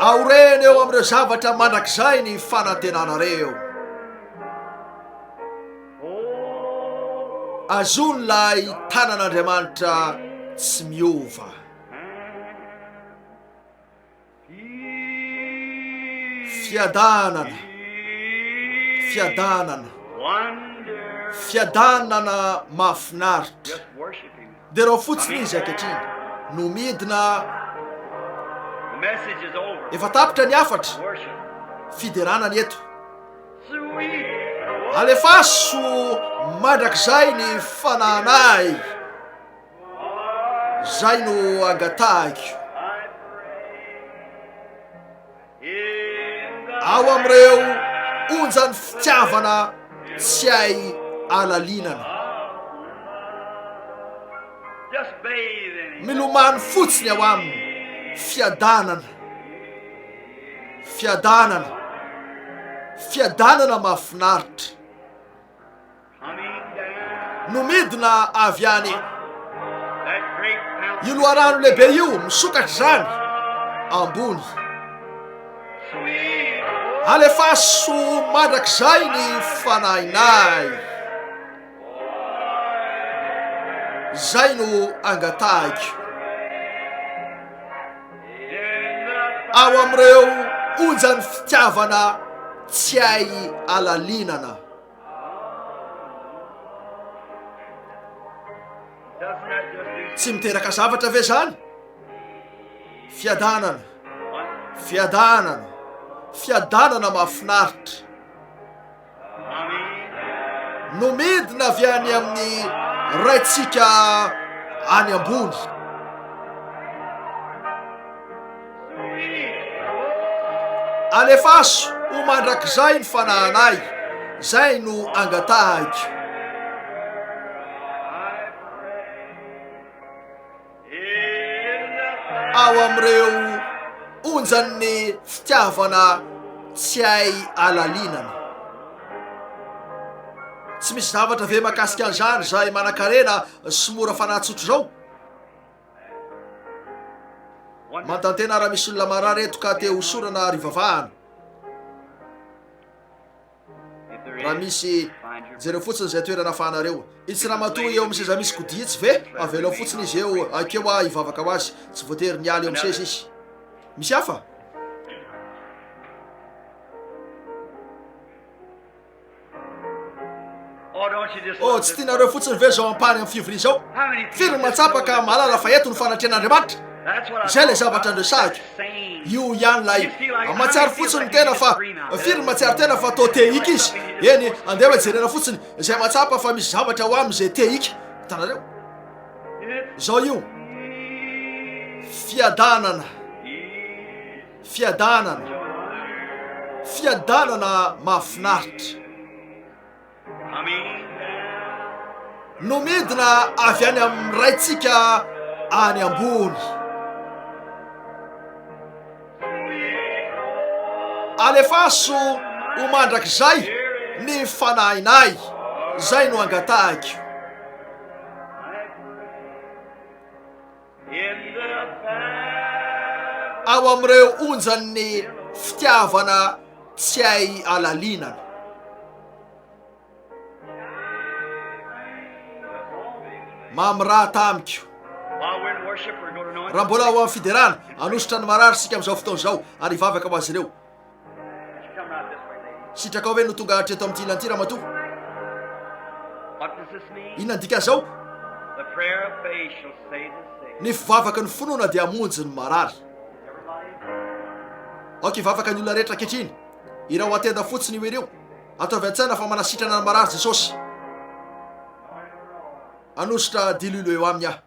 Aoreno eo amin'ireo zavatra mandrakizay ny fanantenanareo. Azony ilay tanan'Andriamanitra tsy miova. Fiadanana, fiadanana, fiadanana mahafinaritra. Derao fotsiny izy ankehitriny. No midina. Efa tapitra ny hafatra. Fiderana ny eto. Alefaso mandrakizay ny fanahinay. Zay no angatahiko. Ao amin'ireo onjan'ny fitiavana tsy hay alalinana. Milomano fotsiny ao aminy. Fiadanana. Fiadanana. Fiadanana mahafinaritra. No midina avy any. Io loharano lehibe io, misokatra izany, ambony. Alefaso mandrakizay ny fanahinay. Izay no angatahiko. Ao amin'ireo onjan'ny fitiavana tsy hay alalinana. Tsy miteraka zavatra ve zany? Fiadanana, fiadanana, fiadanana mahafinaritra no midina avy any amin'ny Raintsika any ambony. Alefaso ho mandrakizay ny fanahinay, izay no angatahiko. Ao amin'ireo onjan'ny fitiavana tsy hay alalinana. Tsy misy zavatra ve mahakasika an'izany izay manankarena sy mora fanahy tsotr'izao? Manontany-tena raha misy olona marary eto ka te hosorana ary hivavahana. Raha misy, jereo fotsiny izay toerana afahanareo. Itsy ramatoa eo amin'ny seza misy kodia itsy ve? Avelao fotsiny izy eo, akeo aho hivavaka ho azy. Tsy voatery miala eo amin'ny seza izy. Misy hafa? Oh, tsy tianareo fotsiny ve izao ampahany amin'ny fivoriana izao? Firy ny mahatsapa ka mahalala fa eto ny fanatrehan'Andriamanitra? Izay ilay zavatra andresahiko. Io ihany ilay mahatsiaro fotsiny ny tena fa firy ny mahatsiaro tena fa toa te hika izy? Eny, andeha hoe jerena fotsiny izay mahatsapa fa misy zavatra ao aminy izay te hika. Hitanareo? Izao io. Fiadanana. Fiadanana, fiadanana mahafinaritra no midina avy any amin'ny Raintsika any ambony. Alefaso ho mandrakizay ny fanahinay, izay no angatahiko. Ao amin'ireo onjan'ny fitiavana tsy hay alalinana. Mamirata amiko. Raha mbola ao amin'ny fiderana, hanosotra ny marary isika amin'izao fotoana izao ary hivavaka ho azy ireo. Sitrakao ve no tonga hatreto amin'ity ilany ity, ramatoa? Inona ny dikan'izao? Ny fivavaky ny finoana dia hamonjy ny marary. Aoka hivavaka ny olona rehetra ankehitriny. Irao an-tenda fotsiny io ireo. Ataovy an-tsaina fa manasitrana ny marary Jesosy. Hanosotra diloilo eo aminy aho.